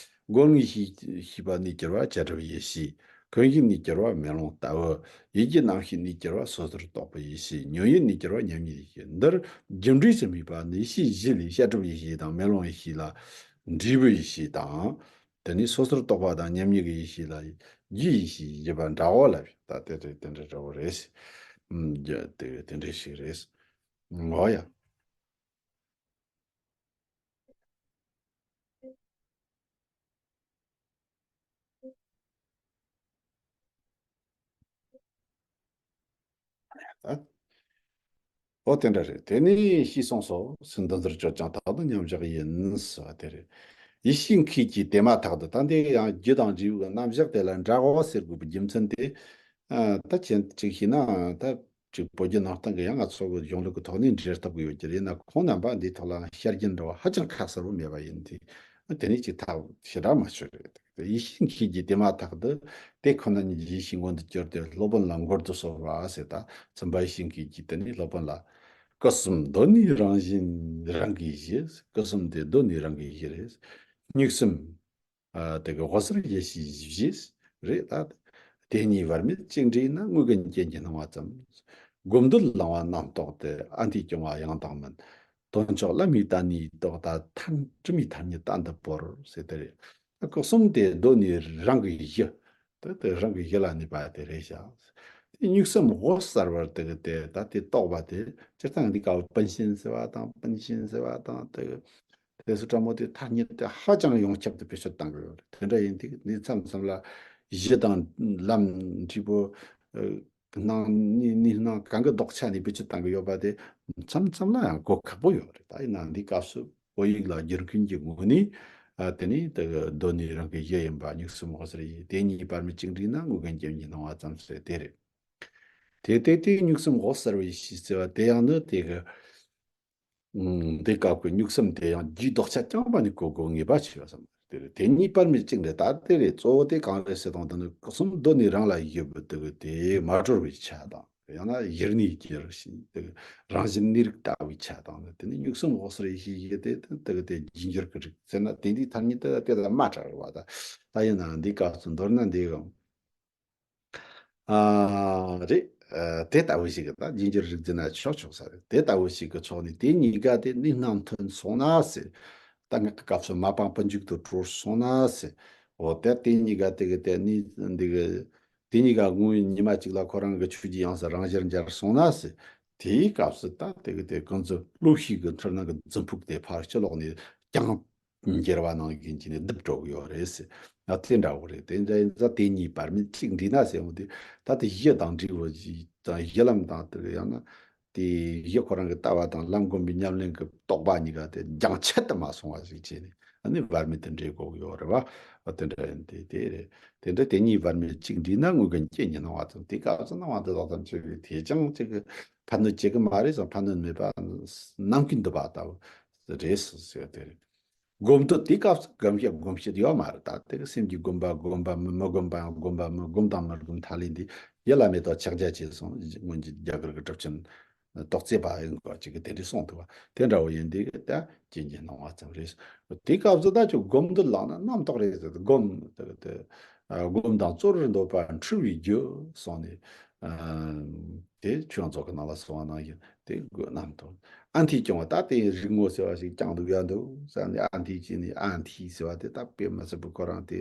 སྒོ་ལྔའི་ཤེས་ཤེས་པ་གནས་གྱུར་པ་བྱ་གྲུབ་ཡེ་ཤེས། ཀུན་གཞི་གནས་གྱུར་པ་མེ་ལོང་ལྟ་བུ། ཡིད་ཀྱི་རྣམ་ཤེས་གནས་གྱུར་པ་སོ་སོར་རྟོག་པའི་ཡེ་ཤེས། ཉོན་ཡིད་གནས་གྱུར་པ་མཉམ་ཉིད་ཡེ་ཤེས། འདིར་རྒྱུ་འབྲས་སུ་དམིགས་པ་ནི་ཡེ་ཤེས་བཞི་ལས་བྱ་གྲུབ་ཡེ་ཤེས་དང་མེ་ལོང་ཡེ་ཤེས་ལ་འབྲས་བུའི་ཡེ་ཤེས་དང་། དེ་ནས་སོ་སོར་རྟོག་པ་དང་མཉམ་ཉིད་ཀྱི་ཡེ་ཤེས་ལ་རྒྱུའི་ཡེ་ཤེས་བཞི་པ་འདྲ་བོ་ལ་ད་དེ་དེ་དེ་འདྲ་འདྲ་བོ་རེད། ཨུམ། རྒྱུ་དེ་དེ་འདྲ་ཞིག་རེད། འོ་ཡ། ཨོ་དེ་འདྲ་རེད། དེ་ནས་ཤེས་སོང་སོ་སུ་འདི་ཚོར་བརྗོད་ཀྱང་དག་ཏུ་མཉམ་བཞག་ཡིན་ཟེར་བ་དེ་རེད། ཡེ་ཤེས་མཁས་ཀྱིས་དེ་མ་ཐག་ཏུ། ད་འདི་ཡང་རྒྱུ་དང་འབྲས་བུ་གི་རྣམ་གཞག་དེ་ལ་འདྲ་བ་ཟེར་དགོས་པའི་རྒྱུ་མཚན་དེ། ཨ་ད་ཅན་ཅིག་ཤེས་ན་ད། ཅིག་བོད་བརྒྱུད་ནང་བསྟན་གྱི་ཡང་ང་ཚོ་གི་གཞུང་ལུགས་ཀྱི་ཐོག་ནས་འགྲེལ་ཐུབ་ཀྱི་ཡོད་ཀྱི་རེད་ན། ཁོང་རྣམ་པ་འདིའི་ཐོག་ལ་བཤད་རྒྱུན་འདྲ་བ་ཧ་ཅང་ཁ་གསལ་པོ་མེད་པ་ཡིན་དུས། དེ་ནས་ཅིག་ཐག་ཞེ་དྲག་མ་ཆོད་རེད། ཡེ་ཤེས་མཁས་ཀྱིས་དེ་མ་ཐག་ཏུ། དེ་ཁོ་ན་ཉིད་ཀྱི་ཡེ་ཤེས་མངོན་དུ་གྱུར་ཏེ་སློབ་དཔོན་ལ་འགོར་དུ་གསོལ་བ་ཟེར། ད་བཙུན་པ་ཡེ་ཤེས་མཁས་ཀྱིས་དེ་ནས་སློབ་དཔོན་ལ། སྐུ་གསུམ་གདོད་ནས་རང་བཞིན་རང་གིས་ཞི། སྐུ་གསུམ་དེ་གདོད་ནས་རང་གིས་ཞི་རེད། མྱུག་གསུམ། ཨ་དེ་གི་འོད་གསལ་ཡེ་ཤེས་བཞི་རེད། ད་དེ་གཉིས་བར་མའི་གཅིག་འདྲེས་ན་དངོས་ཀུན་རྐྱེན་གྱིས་སྣང་བ་ཙམ། སྒོམ་འདོད་ལང་བ་རྣམ་རྟོག་སྟེ། ཨ་འདིས་སྐྱོང་བ་ཡང་དག་མིན། དོན་མཆོག་བླ་མའི་དང་ནི་རྟོག་ད་ཐར། དྲི་མའི་ཐ་སྙད་ད་འདི་བོར་ཟེར་དེ་རེད། ད་སྐུ་གསུམ་དེ་གདོད་ནས་རང་གི་གཞི། ད་དེ་རང་གི་གཞི་ལ་གནས་པ་དེ་རེད་ཤག་དེ་མྱུག་གསུམ་འོད་གསལ་བར་དེ་གི་དེ་ད་དེ་རྟོག་པ་དེ་སྤྱིར་བཏང་འདི་ཀ་བ་པཎ་ཆེན་ཟེར་བ་དང་། པཎ་ཆེན་ཟེར་བ་དང་། དེ་གི་དེ་ཚོ་ཕྲ་མོ་དེ་ཐ་སྙད་དེ་ཧ་ཅང་ཡོངས་ཁྱབ་ཏུ་བེད་སྤྱོད་བཏང་གི་ཡོད་རེད། དེ་འདྲ་ཡིན་དུས་ནི་མཚམས་མཚམས་ལ་གཞི་དང་ལམ་འབྲས་བུ་ཨ་སྣང་ནི་ནི་སྣང་གང་གི་ལྡོག་ཆ་ནས་བེད་སྤྱོད་བཏང་གི་ཡོད་པ་དེ་མཚམས་མཚམས་ལ་ཡང་གོ་ཁག་པོ་ཡོད་རེད། ད་ཡིན་ན་འདི་སྐབས་སུ་བོད་ཡིག་ལ་བསྒྱུར་མཁན་གྱི་ངོས་ནས་ཨ་དེ་ནི་དེ་གི་གདོད་ནས་རང་གི་གཞི་ཡིན་པ་མྱུག་གསུམ་འོད་གསལ་ཡེ། དེ་གཉིས་བར་མའི་གཅིག་འདྲེས་ན་དངོས་ཀུན་རྐྱེན་གྱིས་སྣང་བ་ཙམ་ཟེར་དེ་རེད། དེ་དེ་དེ་མྱུག་གསུམ་འོད་གསལ་བའི་ཡེ་ཤེས་ཟེར་བ་དེ་ཡང་ནི་དེ་གི་ཨུམ། འདི་སྐབས་ཀྱི་མྱུག་གསུམ་དེ་ཡང་རྒྱུའི་ལྡོག་ཆ་རྐྱང་པ་ནས་གོ་དགོས་ངེས་པ་ཆེ་བ་བསམ་གྱི་རེད། དེ་གཉིས་བར་མའི་གཅིག་འདྲེས་ད་དེ་རེད། གཙོ་བོ་དེ་གང་རེད་ཟེར་དང་། དེ་ནི་སྐུ་གསུམ་གདོད་ནས་རང་ལ་ཡོད་པའི་དེ་གི་དེ་མ་གྲོལ་བའི་ཆ་དང་། ཡང་ན་ཡུལ་གནས་ཀྱི་རང་བཞིན་དེ་གི་རང་བཞིན་གནས་རིགས་ལྟ་བུའི་ཆ་དང་། དེ་ནི་མྱུག་གསུམ་འོད་གསལ་ཡེ་ཤེས་ཡི་དེ་དེ་གི་དེ་རྒྱུ་འགྱུར་གྱི་རིགས་ཟེར་ན། དེ་འདི་ཐ་སྙད་དེ་དེ་ལ་མ་བྲལ་བ། ད་ད་ཡིན་ན་འདི་སྐབས་སུ་མདོར་ན་འདི་གི་ཨ་རེད། ཨ་དེ་ལྟ་བུ་ཞིག་གི་ད་རྒྱུ་འགྱུར་རིགས་འཛིན་ན་ཆོག་ཆོག་ས་རེད། དེ་ལྟ་བུ་ཞིག་གི་ཕྱོགས་ནས་དེ་གཉིས་ཀ་དེ་གནས་རྣམས་མཐུན་སོང་ན་ཟེར། ད་ངག་གི་སྐབས་སུ་མ་སྤངས་པ་མཇུག་ཏུ་གྲོལ་སོང་ན་ཟེར། འོ་དེ་དེ་གཉིས་ཀ་དེ་གི་དེ་གནས་འདི་གི་དེ་གཉིས་ཀ་དངོས་ཉི་མ་གཅིག་ལ་ཁོ་རང་གི་ཆོས་ཀྱི་དབྱིངས་སུ་རང་ཞལ་མཇལ་སོང་ན་ཟེར། དེའི་སྐབས་སུ་ད་དེ་གི་དེ་ཀུན་རྫོབ་བློ་ཤེས་ཀྱི་འཁྲུལ་སྣང་གི་རྫུན་ཕུག་དེ་ཕར་ཕྱི་ལོགས་ནས་ཀྱང་འགྱུར་བ་ནང་བཞིན་གྱི་ནས་སྡུད་འགྲོ་གི་ཡོད་རེད་ཟེར། ང་དེ་འདྲ་བོ་རེད། དེ་འདྲ་ཡིན་ཙང་དེ་གཉིས་བར་མའི་གཅིག་འདྲེས་ན་ཟེར་འོང་དུས། ད་དེ་གཞི་དང་འབྲས་བུ་དང་གཞི་ལམ་དང་། དེ་ཡང་ན་དེ་གཞི་ཁོ་རང་གི་ལྟ་བ་དང་ལམ་སྒོམ་པའི་ཉམས་ལེན་གྱི་རྟོག་པ་གཉིས་ཀ་དེ་རྒྱང་ཆད་དུ་མ་སོང་བ་ཞིག་བྱས་ནས། ཨ་ནི་བར་མའི་དེ་འདྲའི་གོ་གི་ཡོད་རེད་བ། ཨ་དེ་འདྲ་ཡིན་དེ་དེ་རེད། དེ་འདྲ་དེ་གཉིས་བར་མའི་གཅིག་འདྲེས་ན་དངོས་ཀུན་རྐྱེན་གྱིས་སྣང་བ་ཙམ། དེ་སྐབས་སུ་སྣང་བ་འདི་དག་ཙམ་ཆོད་པའི་དེ་ཅང་ཅིག་གི་ཕན་གནོད་བྱེད་ཀྱི་མ་རེད་ཙང་། ཕན་གནོད་མེད་པ་ནམ་མཁའི་འདུ་བ་ལྟ་བུ་རེད་ཟེར་དེ་རེད། སྒོམ་འདོད་དེ་སྐབས་སུ་སྒོམ་བྱེད་སྒོམ་བྱེད་ཡོད་མ་རེད། ད་དེ་གི་སེམས་ཀྱི་སྒོམ་པ་སྒོམ་པ་མིན། མི་སྒོམ་པའང་སྒོམ་པ་མིན། སྒོམ་དང་མི་སྒོམ་ཐ་ལན་འདི་ཡིད་ལ་མེད་དོ་ཆགས་རྒྱ་ཆེ་སོང་། སྔོན་གྱི་རྒྱ་གར་གྱི་གྲུབ་ཆེན་རྟོགས་ཚེ་པ་ཡིན་གོ་ཅིག་གིས་དེ་འདྲ་གསུངས་འདུག་བ། དེ་འདྲ་བོ་ཡིན་དུས་ད་རྐྱེན་གྱིས་སྣང་བ་ཙམ་རེད། དེ་སྐབས་སུ་ད་ཁྱོད་སྒོམ་འདོད་ལངས་ན་རྣམ་རྟོག་རེད་ཟེར་ཏེ། སྒོམ་དེ་དེ་ཨ་སྒོམ་དང་རྩོལ་བར་འདོད་པ་འཁྲུལ་བའི་རྒྱུ་སོང་ནས། ཨ་ དེ་ཆོས་ཚོགས་ཀྱི་ནང་ལ་གསུངས་པ་ནང་བཞིན་དེ་དགོས་རྣམས་དང་། ཨ་འཐས་སྐྱོང་བ་ད་དེ་རིག་ངོ་ཟེར་བ་ཞིག་སྐྱོང་འདུག་ཡ་འདུག་ཟེར་ནས། ཨ་འཐས་ཀྱིས་ནི་ཨ་འཐས་ཟེར་བ་དེ་ད་དཔེ་མི་སྲིད་པའི་ཁོ་རང་དེ་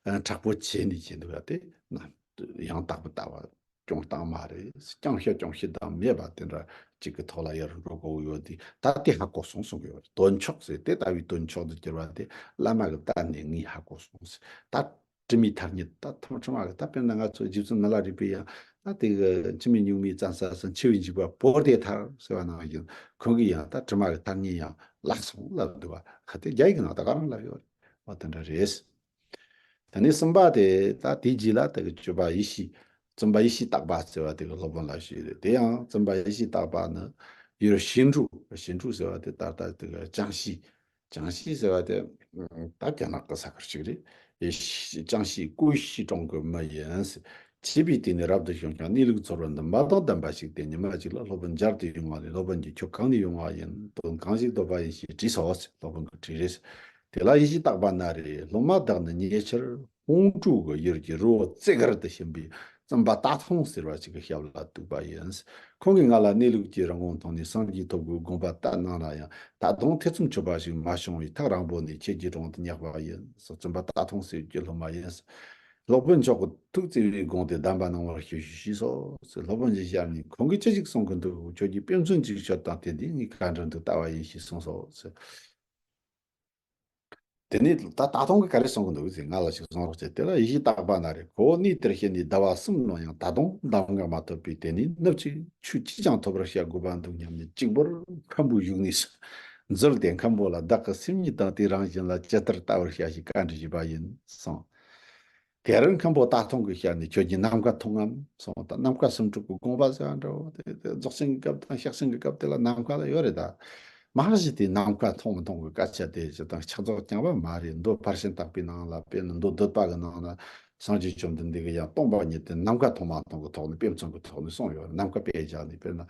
མཁྲེགས་པོ་བྱས་ནས་བྱས་འདུག་ཡ། དེ་རྣམས་ཡང་དག་པར་ལྟ་བ་སྐྱོང་སྟངས་མ་རེད། སྐྱོང་བྱ་སྐྱོང་བྱེད་དང་མེད་པ་དེ་འདྲ་གཅིག་གི་ཐོག་ལ་ཡར་འགྲོ་དགོས་ཡོད་དེ། ད་དེ་ཧ་གོ་སོང་གསུང་གི་ཡོད་རེད། དོན་ཆོག་ཟེར། དེ་ལྟ་བུའི་དོན་ཆོག་ཏུ་གྱུར་པ་དེ་བླ་མ་གི་བསྟན་ནས་ངས་ཧ་གོ་སོང་ཟེར། ད་དྲི་མེད་ཐ་སྙད་ད་ཐམས་ཅད་མ་གི། ད་དཔེར་ན་ང་ཚོ་རྗེ་བཙུན་མི་ལ་རས་པའི་ཡང་ད་དེ་གི་འཆི་མེད་གཉུག་མའི་བཙན་ས་སུ་འཆི་བའི་འཇིགས་པ་བོར་ཏེ་ཐར་ཟེར་བ་ནང་བཞིན། ཁོང་གིས་ཡང་ད་དྲི་མ་གི་ཐ་སྙད་ཡང་བརླག་སོང་ལབ་འདུག་བ། ཁ་དེ་རྒྱ་ཡིག་གི་ནང་ད་ག་རང་ལབ་ཡོད་རེད། འོ་དེ་འདྲ་རེད། དེ་ནས་གསུམ་པ་དེ་ད་དེའི་རྗེས་ལ་དེ་གི་སྤྱོད་པ་ཡེ་ཤེས། བཙུན་པ་ཡེ་ཤེས་རྟག་པ་ཟེར་བ་དེ་གི་སློབ་དཔོན་ལ་ཞུས་རེད། དེ་ཡང་བཙུན་པ་ཡེ་ཤེས་རྟག་པ་ནི་ཡུལ་ཞིང་འབྲོག་ཞིང་འབྲོག་ཟེར་བ་དེ་ད་ལྟ་དེ་གི་ཅང་ཤིས། ཅང་ཤིས་ཟེར་བ་དེ་ད་རྒྱ་ནག་གི་ས་ཁུལ་ཞིག་རེད། ཡེ་ཤེས་ཅང་ཤིས་ཀུའེ་ཤིས་གྲོང་གི་མི་ཡིན། བྱིས་པའི་དུས་ནས་རབ་ཏུ་བྱུང་ཞིང་གནས་ལུགས་ཚོར་བ་འདི་མ་དང་ལྡན་པ་ཞིག་སྟེ། ཉི་མ་གཅིག་ལ་སློབ་དཔོན་མཇལ་དུ་ཡོང་བ་ནས། སློབ་དཔོན་གྱིས་ཁྱོད་གང་ནས་ཡོང་བ་ཡིན། དོན་གང་ཞིག་འདོད་པ་ཡིན་ཞེས་དྲིས་སོ། སློབ་དཔོན་གྱིས་དྲིས་རེས། དེ་ལ་ཡེ་ཤེས་རྟག་པ་ན་རེ། སློབ་མ་བདག་ནི་ཉེ་ཆར་ཧོང་ཀྲོའུ་གི་ཡུལ་གྱི་རི་བོ་རྩེ་དཀར་དུ་ཕྱིན་པའི་བཙུན་པ་རྟ་ཐུང་ཟེར་བ་ཞིག་གི་ཞབས་ལ་གཏུགས་པ་ཡིན། ཁོང་གིས་ང་ལ་གནས་ལུགས་ཀྱི་རང་ངོ་མཐོང་ནས་སངས་རྒྱས་ཐོབ་དགོས་དགོངས་པ་བཏབ་གནང་ན་ཡང་། ད་དུང་ཐེ་ཚོམ་ཆོད་པ་ཞིག་མ་བྱུང་བས་ཐག་རིང་པོ་ནས་ཁྱེད་ཀྱི་དྲུང་དུ་བསྙེགས་པ་ཡིན། བཙུན་པ་རྟ་ཐུང་ཟེར་གྱི་སློབ་མ་ཡིན། སློབ་དཔོན་མཆོག་གི་ཐུགས་བརྩེ་བའི་དགོངས་ཏེ་གདམས་པ་གནང་བར་ཞུ་ཞུ་ཞུས་སོ། སློབ་དཔོན་གྱི་ཞལ་ནས་ཁོང་གིས་ཅི་ཞིག་གསུང་གི་འདུག་ཁྱོད་ཀྱིས་དཔེ་མཚོན་ཅིག་ཤོད་དང་། དེ་འདི་ངས་ག་འདྲ་འདུག་ལྟ་བ་ཡིན་ཞེས་གསུངས་སོ། དེ་ནས་ད་རྟ་ཐུང་གིས་ག་རེ་གསུང་གི་འདུག་ཟེར། ང་ལ་ཞིག་གསུང་རོགས་བྱེད། དེ་ལ་ཡེ་ཤེས་རྟག་པ་ན་རེ། ཁོ་བོ་གནས་དེར་ཕྱིན་ནས་ཟླ་བ་གསུམ་ལོན་ཡང་ད་དུང་གདམས་ངག་མ་ཐོབ་པས། དེ་ནས་ནུབ་ཅིག་ཆོས་ཅིས་ཀྱང་ཐོབ་པར་བྱ་དགོས་པ་འདུག་སྙམ་ནས་གཅིག་པུར་མཁན་པོའི་བཞུགས་གནས་སུ་འཛུལ་ཏེ། མཁན་པོ་ལ་བདག་གི་སེམས་ཉིད་དང་དེའི་རང་བཞིན་ལ་ཇི་ལྟར་བལྟ་བར་བྱ་ཞེས་བཀའ་འདྲི་ཞུས་པ་ཡིན་གསུངས། དེར་མཁན་པོ་རྟ་ཐུང་གི་ཞལ་ནས། ཁྱོད་ཀྱིས་ནམ་མཁའ་མཐོང་ངམ་གསུངས། ད་ནམ་མཁའ་སུམ་ཕྲུགས་ཀྱི་དགོངས་པ་ཟེར་བ་འདྲ་བོ་དེ། དེ་རྫོགས་ཆེན་གྱི་སྐབས་དང་ཤཱཀྱ་ཐུན་གྱི་སྐབས་དེ་ལ་ནམ་མཁའ་ལ་ཡོད་རེད་ད། མ་གཞི་དེ་ནམ་མཁའ་མཐོང་མི་མཐོང་གི་སྐད་ཆ་དེ་ཅི་དང་ཆགས་རྫོགས་རྐྱང་པ་མ་རེད། མདོ་ཕར་ཕྱིན་བརྟག་པའི་ནང་ལ། དཔེར་ན་མདོ་སྡོད་པ་གི་ནང་ལ་སངས་རྒྱས་བཅོམ་ལྡན་འདས་ཀྱིས་ཡང་སྟོང་པ་ཉིད་དེ་ནམ་མཁའ་མཐོང་མ་མཐོང་གི་ཐོག་ནས་དཔེ་མཚོན་གྱི་ཐོག་ནས་གསུངས་ཡོད་རེད། ནམ་མཁའ་དཔེ་བཞག་ནས། དཔེར་ན་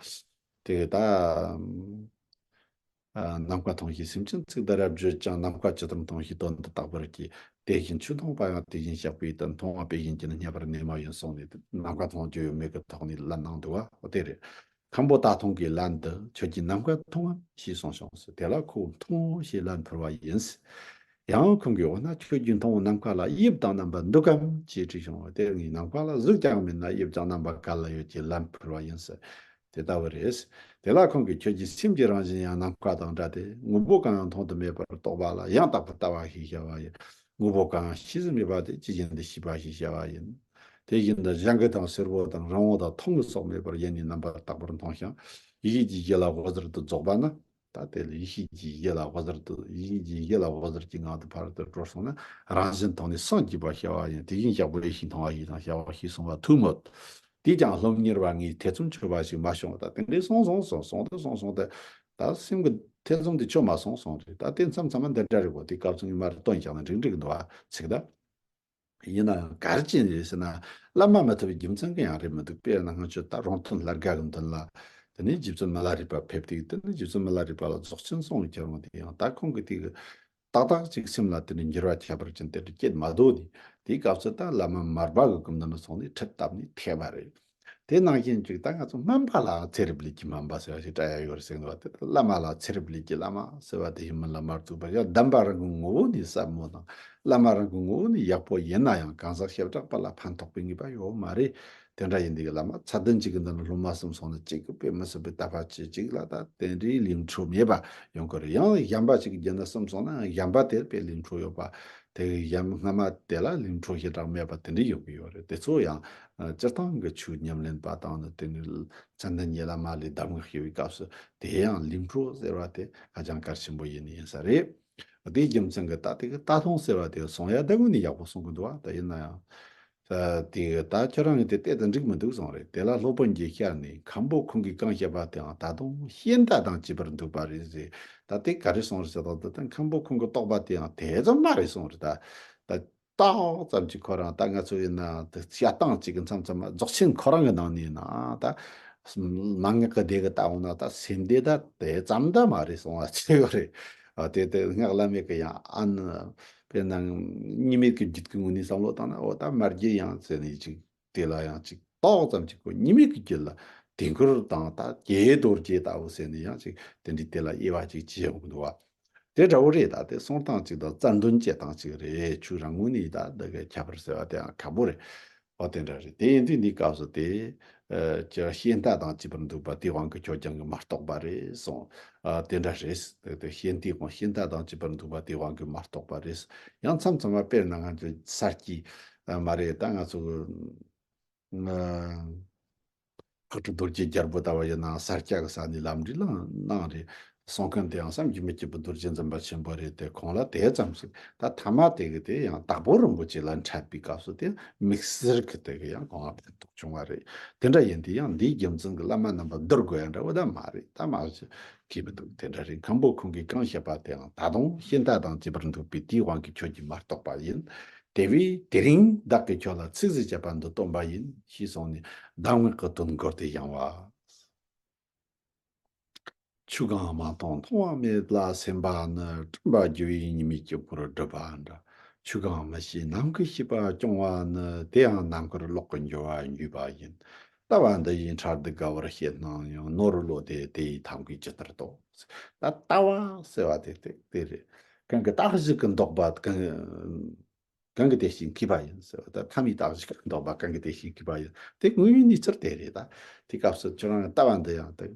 དེ་ད། ཨ། ནམ་མཁའ་མཐོང་ཞིང་སེམས་ཅན་ཚིག་འདི་ར་བརྗོད་ཀྱང་། ནམ་མཁའ་ཇི་ལྟར་མཐོང་ཞིང་དོན་འདི་རྟག་པར་གྱིས། དེ་བཞིན་ཆོས་མཐོང་བ་ཡང་དེ་བཞིན་གཤེགས་པའི་དོན། མཐོང་བ་དཔེ་བཞིན་གྱིས་ནི་བརྙས་པར་ནུས་མ་ཡིན་གསུངས་ནས། ནམ་མཁའ་མཐོང་རྒྱུ་ཡོད་མེད་ཀྱི་ཐོག་ནས་ལན་གནང་འདུག་བ། འོ་དེ་རེད། མཁན་པོ་རྟ་ཐུང་གིས་ལན་འདི། ཁྱོད་ཀྱིས་ནམ་མཁའ་མཐོང་ངམ་ཞེས་གསུངས་ཤིང་། དེ་ལ་ཁོས་མཐོང་ཞེས་ལན་ཕུལ་བ་ཡིན། ཡང་ཁོང་གིས། འོ་ན་ཁྱོད་ཀྱིས་མཐོང་བའི་ནམ་མཁའ་ལ་དབྱིབས་དང་རྣམ་པ་འདུག་གམ་ཞེས་དྲིས་ཤིང་། དེར་ངས་ནམ་མཁའ་ལ་གཟུགས་ཀྱང་མེད་ན་དབྱིབས་ཀྱང་རྣམ་པ་ག་ལ་ཡོད་ཅེས་ལན་ཕུལ་བ་ཡིན་ཟེར། དེ་ལྟ་བུ་རེད། དེ་ལ་ཁོང་གིས་ཁྱོད་ཀྱི་སེམས་ཀྱི་རང་བཞིན་ཡང་ནམ་མཁའ་དང་འདྲ་སྟེ། དངོས་པོ་གང་ཡང་མཐོང་དུ་མེད་པར་རྟོགས་པ་ལ་ཡང་དག་པར་ལྟ་བ་ཞེས་བྱ་བ་ཡིན། དངོས་པོ་གང་ཡང་ཤེས་སུ་མེད་པ་དེ་ཇི་བཞིན་དུ་ཤེས་པ་ཞེས་བྱ་བ་ཡིན། དེ་བཞིན་དུ་གཞང་གི་དང་སེར་པོ་དང་རིང་བོ་དང་ཐུང་གི་སོགས་མེད་པར་ཡེ་ནས་རྣམ་པར་དག་པར་མཐོང་ཞིང་། ཡེ་ཤེས་ཀྱི་གཞི་ལ་འོད་ཟེར་དུ་རྫོགས་པ་ན། ད་དེ་ལ་ཡེ་ཤེས་ཀྱི་གཞི་ལ་འོད་ཟེར་དུ། ཡེ་ཤེས་ཀྱི་གཞི་ལ་འོད་ཟེར་གྱི་ངང་དུ་ཕར་དུ་གྲོལ་སོང་ན། རང་བཞིན་དང་ནི་སངས་རྒྱས་པ་བྱ་བ་ཡིན། དེ་བཞིན་གཤེགས་པ་ཡེ་ཤེས་མཐོང་བ་ཞེས་དང་བྱ་བ་ཞེས་གསུངས་པ་ཐོས་མོད། དེས་ཀྱང་སློབ་གཉེར་བ་ངས་ཐེ་ཚོམ་ཆོད་པ་ཞིག་མ་བྱུང་བ་དང་། དེ་འདྲའི་སོང་སོང་སོང་སོང་དུ་སོང་སོང་དུ། ད་སེམས་ཀྱི་ཐེ་ཚོམ་དེ་ཆོད་མ་སོང་སོང་རེད། ད་དེ་མཚམས་མཚམས་མ་འདི་འདྲ་རེད་གོ། དེ་སྐབས་སུ་ངས་མར་སྟོན་བཞག་ན་འགྲིག་འགྲིག་འདུག་བ། ཚིག་ད། ཡིན་ན་ཡང་ག་རེ་བྱས་ནས་རེད་ཟེར་ན། བླ་མ་མི་ཐུབ་པའི་རྒྱུ་མཚན་གྱིས་ཡང་རེད་མི་འདུག་དཔེར་ན་ང་ཚོས་ད་རོང་སྟོན་ལྷ་དགའ་གི་མདུན་ལ། དེ་ནས་རྗེ་བཙུན་མི་ལ་རས་པ་ཕེབས་དུས། དེ་ནས་རྗེ་བཙུན་མི་ལ་རས་པ་ལ་རྫོགས་ཆེན་གསུང་གི་ཁྱེར་འོང་དེ་ཡང་ད་ཁོང་གིས་དེ་གི་ཏག་ཏག་ཅིག་སེམས་ལ་དེ་ནས་འགྱུར་བ་ཁྱད་པར་ཅན་དེ་འདྲ་སྐྱེས་མ་འདུག་ནས། དེའི་སྐབས་སུ་ད་བླ་མ་མར་པ་གི་སྐུ་མདུན་ལ་སོང་ནས་ཁྲིད་བཏབ་ནས་ཐེག་པ་རེད། དེ་ནང་བཞིན་ཅིག་ད་ང་ཚོ་སྨན་པ་ལ་ཚེ་རབས་ལས་ཀྱི་སྨན་པ་ཟེར་བ་ཞིག་བཀྲ་ཡ་ཡོད་རེད་ཟེར་གི་འདུག་བ། དེ་ལ་བླ་མ་ལ་ཚེ་རབས་ལས་ཀྱི་བླ་མ་ཟེར་བ་དེ་ཡིན་མིན་ལ་མ་ལྟོས་པར་ཡང་གདམས་པ་རང་གི་ངོ་བོ་ནས་ཟབ་མོ་དང་། བླ་མ་རང་གི་ངོ་བོ་ནས་ཡག་པོ་ཡིན་ན་ཡང་གང་ཟག་བྱེ་བྲག་པ་ལ་ཕན་ཐོགས་པའི་ངེས་པ་ཡོད་མ་རེད། དེ་འདྲ་ཡིན་དུས་བླ་མ་ཚད་ལྡན་གཅིག་གི་མདུན་ལ་སློབ་མ་གསུམ་སོང་ན་གཅིག་གིས་དཔེ་མི་སྲིད་པའི་དད་པ་བྱེད། གཅིག་ལ་ད་དེ་འདྲའི་ལས་འཕྲོ་མེད་པ་ཡོང་གི་རེད། ཡང་གཞན་པ་གཅིག་གི་རྒྱུད་ན་གསུམ་སོང་ན་གཞན་པ་དེར་དཔེ་ལས་འཕྲོ་ཡོད་པ། དེ་གི་གཞན་སྔ་མ་དེ་ལ་ལས་འཕྲོ་ཞེ་དྲག་མེད་པ་དེ་འདྲ་ཡོང་གི་ཡོད་རེད། དེ་ཚོ་ཡང་ཨ་སྤྱིར་བཏང་གི་ཆོས་ཉམས་ལེན་པ་དང་ནི་དེ་ནི་མཚན་ལྡན་ཉིད་ལ་མ་ལས་གདམས་ངག་ཞུ་བའི་སྐབས་སུ་དེ་ཡང་ལས་འཕྲོ་ཟེར་བ་དེ་ཧ་ཅང་གལ་ཆེན་པོ་ཡིན་ཡིན་ས་རེད། དེའི་རྒྱུ་མཚན་གྱིས་ད་དེ་གི་རྟ་ཐུང་ཟེར་བ་དེ་གསུང་ཡ་ད་དངོས་ནས་ཡག་པོ་གསུང་གི་འདུག་བ། ད་ཡིན་ན་ཡང་། ཨ་དེ་གི་ད་ཁྱོད་རང་གི་དེ་བལྟས་ད་འགྲིག་མི་འདུག་གསུངས་རེད། དེ་ལ་སློབ་དཔོན་གྱིས་ཤར་ནས་མཁན་པོ་ཁོང་གིས་གང་བཤད་པ་དེའང་ད་དུང་ཤེས་འདོད་དང་བཅས་པར་འདུག་པ་རེད་ཟེར། ད་དེ་ག་རེ་གསུངས་རེད་ཟེར་ད། ད་ད་མཁན་པོ་ཁོང་གི་རྟོགས་པ་དེའང་དེ་ཙམ་མ་རེད་གསུངས་རེད། ད་ད་ཏོག་ཙམ་ཅིག་ཁོ་རང་ད་ང་ཚོ་ཡིན་ན་དེ་བཤད་སྟངས་ཅིག་གི་མཚམས་མཚམས་མ་རྫོགས་ཆེན་ཁོ་རང་གི་ནང་ནས་ཡིན་ན་ད་མན་ངག་གི་སྡེ་གི་ལྟ་འོང་ན་ད་སེམས་སྡེ་ད་དེ་ཙམ་ད་མ་རེད་གསུང་བ་ཅིག་ཡོད་རེད། ཨ་དེ་དེ་སྔགས་བླ་མེད་ཀྱི་ཡང་ཨ་ནི་དཔེར་ན་གཉིས་མེད་ཀྱི་རྒྱུད་ཀྱི་ངོས་ནས་བསམ་བློ་བཏང་ན། འོ་ད་མ་རྒྱུད་ཡང་ཟེར་ནས་ཅིག་དེ་ལ་ཡང་ཅིག་ཏོག་ཙམ་ཅིག་གོ་གཉིས་མེད་ཀྱི་རྒྱུད་ལ་ དེ་ཁུར་དང་ད་རྒྱའི་རྡོ་རྗེ་ལྟ་བུ་ཟེར་ནས་ཡང་ཅིག་དེ་འདྲའི་དེ་ལ་དབྱེ་བ་ཅིག་ཕྱེ་ཡོང་གི་འདུག་བ། དེ་འདྲ་བོ་རེད། ད་དེ་སོང་སྟངས་ཅིག་དང་རྩ་འདོན་བྱེད་སྟངས་ཅིག་རེད། ཆོས་རང་ངོས་ནས་ད་འདི་ག་ཁྱད་པར་ཟེར་བ་དེ་ཡང་ཁག་པོ་རེད། འོ་དེ་འདྲ་རེད། དེ་ཡིན་དུས་འདི་སྐབས་སུ་དེ་ཨ་ཅི་ཤེས་མཐའ་དང་བཅས་པར་འདུག་པ་དེའི་དབང་གིས་ཁྱོད་རང་གིས་མ་རྟོགས་པ་རེད་གསུངས། ཨ་དེ་འདྲ་རེད། དེ་དེ་ཤེས་མཐའི་དབང་ཤེས་མཐའ་དང་བཅས་པར་འདུག་པ་དེའི་དབང་གིས་མ་རྟོགས་པ་རེད། ཡང་མཚམས་མཚམས་མ་དཔེར་ན་ང་ཚོ་ས་སྐྱེས་ཨ་མ་རེད། ད་ང་ཚོ་ཨ་ཕག་གྲུ་རྡོ་རྗེ་རྒྱལ་པོ་ལྟ་བུ་ཡིན་ན་ས་སྐྱ་གི་ས་ནས་ལམ་འབྲས་ལ་གནང་རེད། གསུང་མཁན་དེའང་བསམ་གྱིས་མི་ཁྱབ་པའི་རྡོ་རྗེ་འཛིན་པ་ཆེན་པོ་རེད་དེ། ཁོང་ལ་དེ་ཙམ་ཞིག་ད་ཐ་མ་དེ་གི་དེ་ཡང་དྭགས་པོ་རིན་པོ་ཆེ་ལ་འཕྲད་པའི་སྐབས་སུ་དེ་དམིགས་བསལ་གྱི་དེ་གི་ཡང་གོང་བ་ཕན་ཐོགས་བྱུང་བ་རེད། དེ་འདྲ་ཡིན་དུས་ཡང་འདིའི་རྒྱུ་མཚན་གྱི་བླ་མ་རྣམ་པ་བསྡུར་དགོས་ཡ་འདྲ་བོ་ད་མ་རེད། ད་མ་གི་མི་འདུག་དེ་འདྲ་རེད། མཁན་པོ་ཁོང་གིས་གང་བཤད་པ་དེའང་ད་དུང་ཤེས་མཐའ་དང་བཅས་པར་འདུག་པས་དེའི་དབང་གིས་ཁྱོད་ཀྱིས་མ་རྟོགས་པ་ཡིན། དེ་བས་དེ་རིང་བདག་གིས་ཁྱོད་ལ་ཚིག་ཟིག་བཅད་པ་འདི་སྟོན་པ་ཡིན་ཞེས་གསུངས་ནས་གདམས་ངག་གི་དོན་མགུར་དེ་བཞེངས་པ། ཆོས་གང་མ་མཐོང་མཐོང་བ་མེད་ལ་སེམས་པ་ནི། སྤྲིན་པ་རྒྱུ་ཡི་ཉི་མའི་དཀྱིལ་འཁོར་སྒྲིབ་པ་འདྲ། ཆོས་གང་མི་ཤེས་ནམ་མཁའི་ཤེས་པ་སྐྱོང་བ་ནི། དེ་ཡང་ནམ་མཁར་གློག་གི་འགྱུ་བ་འགྱུས་པ་ཡིན། ལྟ་བ་འདི་ཡིས་འཕྲལ་དུ་དགའ་བར་བྱེད་སྣང་ཡང་། ནོར་བུ་བློ་དེ་དེ་ཡི་ཐབས་མཁས་ཇི་ལྟར་རྟོགས། ད་ལྟ་བ་ཟེར་བ་དེ་དེ་དེ་རེད། གང་གི་རྟགས་ཤིག་གི་འདོགས་པ་གང་། གང་གི་དེ་བཞིན་མཁས་པ་ཡིན་ཟེར་བ་དང་། ཐ་མའི་རྟགས་ཤིག་གི་འདོགས་པ་གང་གི་དེ་བཞིན་མཁས་པ་ཡིན། དེ་དངོས་ཡོད་གནས་ཚུལ་དེ་རེད། ད་དེ་སྐབས་སུ་ཁྱོད་རང་ལྟ་བ་འདི་ཡང་དེ་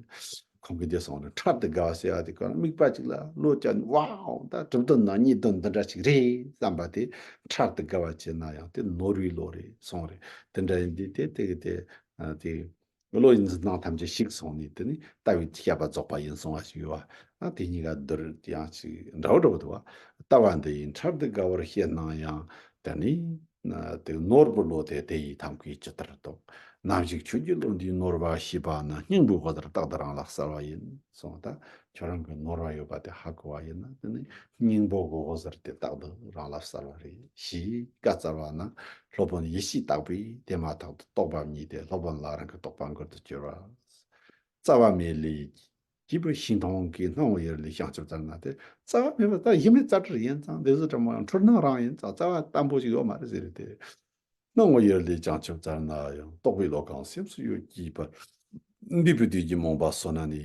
ཁོང་གིས་འདི་གསུངས་རེད། འཕྲལ་དུ་དགའ་བ་ཟེར་བ་དེ་ཁོ་རང་དམིགས་པ་གཅིག་ལ་བློ་བཅངས་ནས་ཝའོ་ད་གྲུབ་དོན་དང་རྙེད་དོན་འདི་འདྲ་ཞིག་རེད་བསམ་པ་དེ། འཕྲལ་དུ་དགའ་བ་བྱས་ན་ཡང་དེ་ནོར་བུའི་བློ་རེད་གསུངས་རེད། དེ་འདྲ་ཡིན་དུས་དེ་དེ་གི་དེ་ཨ་དེ། བློ་ཡི་འཛིན་སྟངས་ཐམས་ཅད་ཞིག་སོང་ནས་དེ་ནི་ལྟ་བའི་བཤད་པ་རྫོགས་པ་ཡིན་གསུང་བ་ཞིག་ཡོད་པ། ཨ་དེ་གཉིས་ཀ་བསྡུར་ཡང་ཅིག་འདྲ་བོ་འདྲ་བོ་འདུག་བ། ལྟ་བ་འདི་ཡིས་འཕྲལ་དུ་དགའ་བར་བྱེད་སྣང་ཡང་། དེ་ནི་དེ་ནོར་བུ་བློ་དེ་དེ་ཡི་ཐབས་མཁས་ཇི་ལྟར་རྟོགས། ནམ་ཞིག་ཁྱོད་ཀྱི་བློ་འདིས་ནོར་བ་ཤེས་པ་ནི། སྙིང་པོའི་འོད་ཟེར་རྟག་ཏུ་རང་ལ་གསལ་བ་ཡིན་གསུངས། ད་ཁྱོད་རང་གི་ནོར་བ་ཡོད་པ་དེ་ཧ་གོ་བ་ཡིན་ན་དེ་ནི་སྙིང་པོ་གི་འོད་ཟེར་དེ་རྟག་ཏུ་རང་ལ་གསལ་བ་རེད། ཞེས་བཀའ་སྩལ་བ་ན། སློབ་དཔོན་ཡེ་ཤེས་རྟག་པས་དེ་མ་ཐག་ཏུ་རྟོགས་པ་རྙེད་དེ། སློབ་དཔོན་ལ་རང་གི་རྟོགས་པ་མགུར་དུ་གྱུར་པ། རྩ་བ་མེད་ལས་སྐྱེས་པའི་ཤིང་སྡོང་གི། སྣང་བ་ཡུལ་ལས་བྱང་ཆུབ་བཙལ་ན་སྟེ། རྩ་བ་མེད་པ་ད་གཞི་མེད་རྩ་བྲལ་ཡིན་ཙང་། འདི་ཚོ་ཕྲ་མོ་ཡང་འཁྲུལ་སྣང་རང་ཡིན་ཙང་རྩ་བ་དམ་པོ་ཞིག་ཡོད་མ་རེད་ཟེར་ཏེ། སྣང་བ་ཡུལ་ལས་བྱང་ཆུབ་བཙལ་ན་ཡང་། རྟོག་པའི་བློ་གང་སེམས་སུ་ཡོད་ཀྱི་བར། འདུས་པའི་དུས་ཀྱི་རྨོངས་པ་སོ་ན་ནི།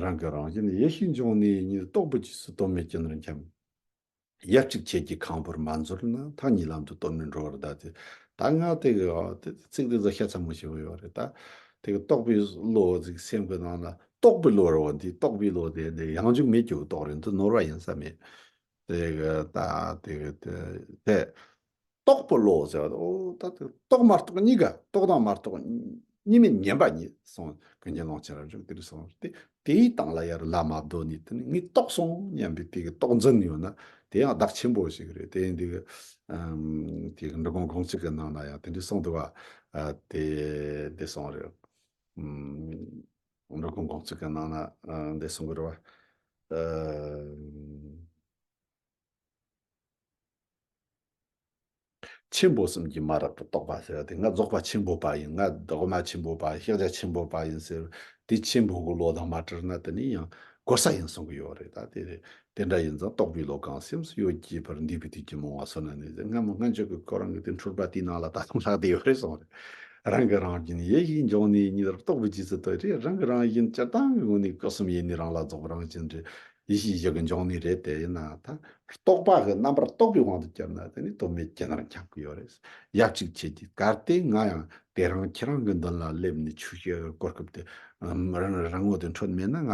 རང་གི་རང་བཞིན་ཡེ་ཤེས་འབྱུང་གནས་ཉིད། རྟོག་པའི་རྗེས་སུ་དོན་མེད་ཅི་ནུས་འཁྱམས། ཡབ་གཅིག་ཁྱེད་ཀྱིས་ཁང་བུར་མ་འཛུལ་ན། ཐག་ཉེའི་ལམ་དུ་དོན་མེད་འགྲོ་བར་གདའ་སྟེ། ད་ང་དེ་གི་ཨ་དེ་ཚིག་དེ་ཚོ་ཤ་ཚ་མོ་ཞིག་ཡོད་རེད། ད་དེ་གི་རྟོག་པའི་བློ་ཟིག་སེམས་ཀྱི་ནང་ན་རྟོག་པའི་བློ་རེད་བ། འདི་རྟོག་པའི་བློ་དེ་འདི་ཡང་འཇུག་མེད་རྒྱུ་གི་རྟོག་རེད། འདི་ནོར་བ་ཡིན་ས་མེད། དེ་གི་ད་དེ་གི་དེ་དེ་རྟོག་པའི་བློ་ཟེར་བ། ཨོ་ད་དེ་རྟོག་མ་རྟོག་གཉིས་ཀ། རྟོག་དང་མ་རྟོག་གཉིས་མེད་ཉན་པ་གཉིས་སོང་། ཀུན་མཁྱེན་ཀློང་ཆེན་རབ་འབྱམས་དེ་རུ་སོང་སྟེ། དེའི་སྟེང་ལ་ཡར་ལ་མ་བསྡོ་ནས་དེ་ནི་ངས་རྟོགས་སོང་སྙམ་པའི་དེ་གི་རྟོགས་འཛིན་ཡོད་ན་དེ་ཡང་བདག་ཆེན་པོ་ཞིག་རེད། དེ་འདི་གི་ཨམ་དེ་གི་འབྲི་གུང་དགོངས་གཅིག་གི་ནང་ན་ཡང་དེ་འདྲ་གསུངས་འདུག་བ། ཨ་དེ་འདི་གསུངས་རེད། ཨམ་འབྲི་གུང་དགོངས་གཅིག་གི་ནང་ན་ཨ་འདི་གསུངས་གི་རེད་བ། ཨ། ཆེན་པོ་གསུམ་གྱིས་མ་རག་པར་རྟོགས་པ་ཟེར་བ་དེ། ང་རྫོགས་པ་ཆེན་པོ་པ་ཡིན། ང་འོག་མ་ཆེན་པོ་པ། ཕྱག་རྒྱ་ཆེན་པོ་པ་ཡིན་ཟེར། དེ་ཆེན་པོ་གི་བློ་དང་མ་བྲལ་ན་དེ་ནི་ཡང་གོལ་ས་ཡིན་གསུང་གི་ཡོད་རེད། ད་དེ་རེད། དེ་འདྲ་ཡིན་ཙང་རྟོག་པའི་བློ་གང་སེམས་སུ་ཡོད་ཀྱི་བར། འདུས་པའི་དུས་ཀྱི་རྨོངས་པ་སོ་ན་ནི་ཟེར། སྔ་མོ་སྔ་འཇུག་གི་ཁོ་རང་གི་དེ་འཁྲུལ་པ་དེའི་ནང་ལ་ད་དུང་ལྷག་བསྡད་ཡོད་རེད་གསུངས་རེད། རང་གི་རང་བཞིན་ཡེ་ཤེས་འབྱུང་གནས་ཉིད། རྟོག་པའི་རྗེས་སུ་དོན་རེད། རང་གི་རང་བཞིན་སྤྱིར་བཏང་གི་ངོས་ནས་སྐུ་གསུམ་ཡེ་ནས་རང་ལ་རྫོགས་པའི་རང་བཞིན་རེད། ཡེ་ཤེས་བཞི་གི་འབྱུང་གནས་རེད་དེ། ཡིན་ནའང་ད་རྟོག་པ་གི་རྣམ་པར་རྟོག་པའི་དབང་དུ་གྱུར་ན་དེ་ནི་དོན་མེད་ཅི་ནུས་འཁྱམས་ཀྱི་ཡོད་རེད། ཡབ་གཅིག་ཁྱེད་ཀྱིས། གལ་ཏེ་ང་ཡང་དེ་རིང་ཁྱེད་རང་གི་མདུན་ལ་སླེབས་ནས་ཆོས་བཤད་གི་གོ་སྐབས་དེ་རང་རང་ངོ་དེ་འཕྲོད་མེད་ན། ང་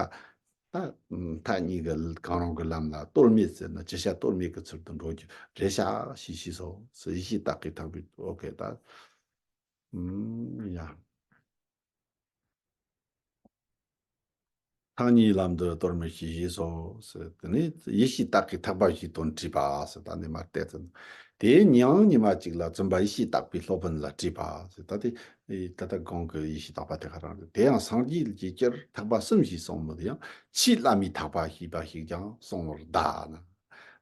ད་མཐའ་གཉིས་ཀྱི་གང་རུང་གི་ལམ་ལ་གཏོལ་མེད་ཟེར་ན་ཅི་བྱ་གཏོལ་མེད་ཀྱི་ཚུལ་དུ་འགྲོ་རྒྱུ་རེད་ཤག་ཞེས་ཞུས་སོ། ཡེ་ཤེས་རྟགས་ཀྱི་ཐག་པས། ཨོ་ཁེ་ད། ཨུམ། ཡ། ཐག་ཉེའི་ལམ་དུ་གཏོལ་མེད་ཞེས་ཞུས་སོ། དེ་ནས་ཡེ་ཤེས་རྟགས་ཀྱི་ཐེག་པ་བཞིའི་དོན་དྲིས་པ་ཟེར། ད་འདི་མར་བལྟས་ཚུལ། དེའི་ཉིན་ཉི་མ་གཅིག་ལ་བཙུན་པ་ཡེ་ཤེས་རྟག་པས་སློབ་དཔོན་ལ་དྲིས་པ་ཟེར། ད་དེ་ད་ལྟ་གོང་གི་ཡེ་ཤེས་རྟག་པ་དེ་ག་རང་རེད། དེ་ཡང་སངས་རྒྱས་ཀྱིས་སྤྱིར་ཐེག་པ་གསུམ་ཞེས་གསུངས་མོད་ཡང་། ཆེས་བླ་མའི་ཐེག་པ་ཞེས་པ་ཞིག་ཀྱང་གསུངས་པར་གདའ་ན།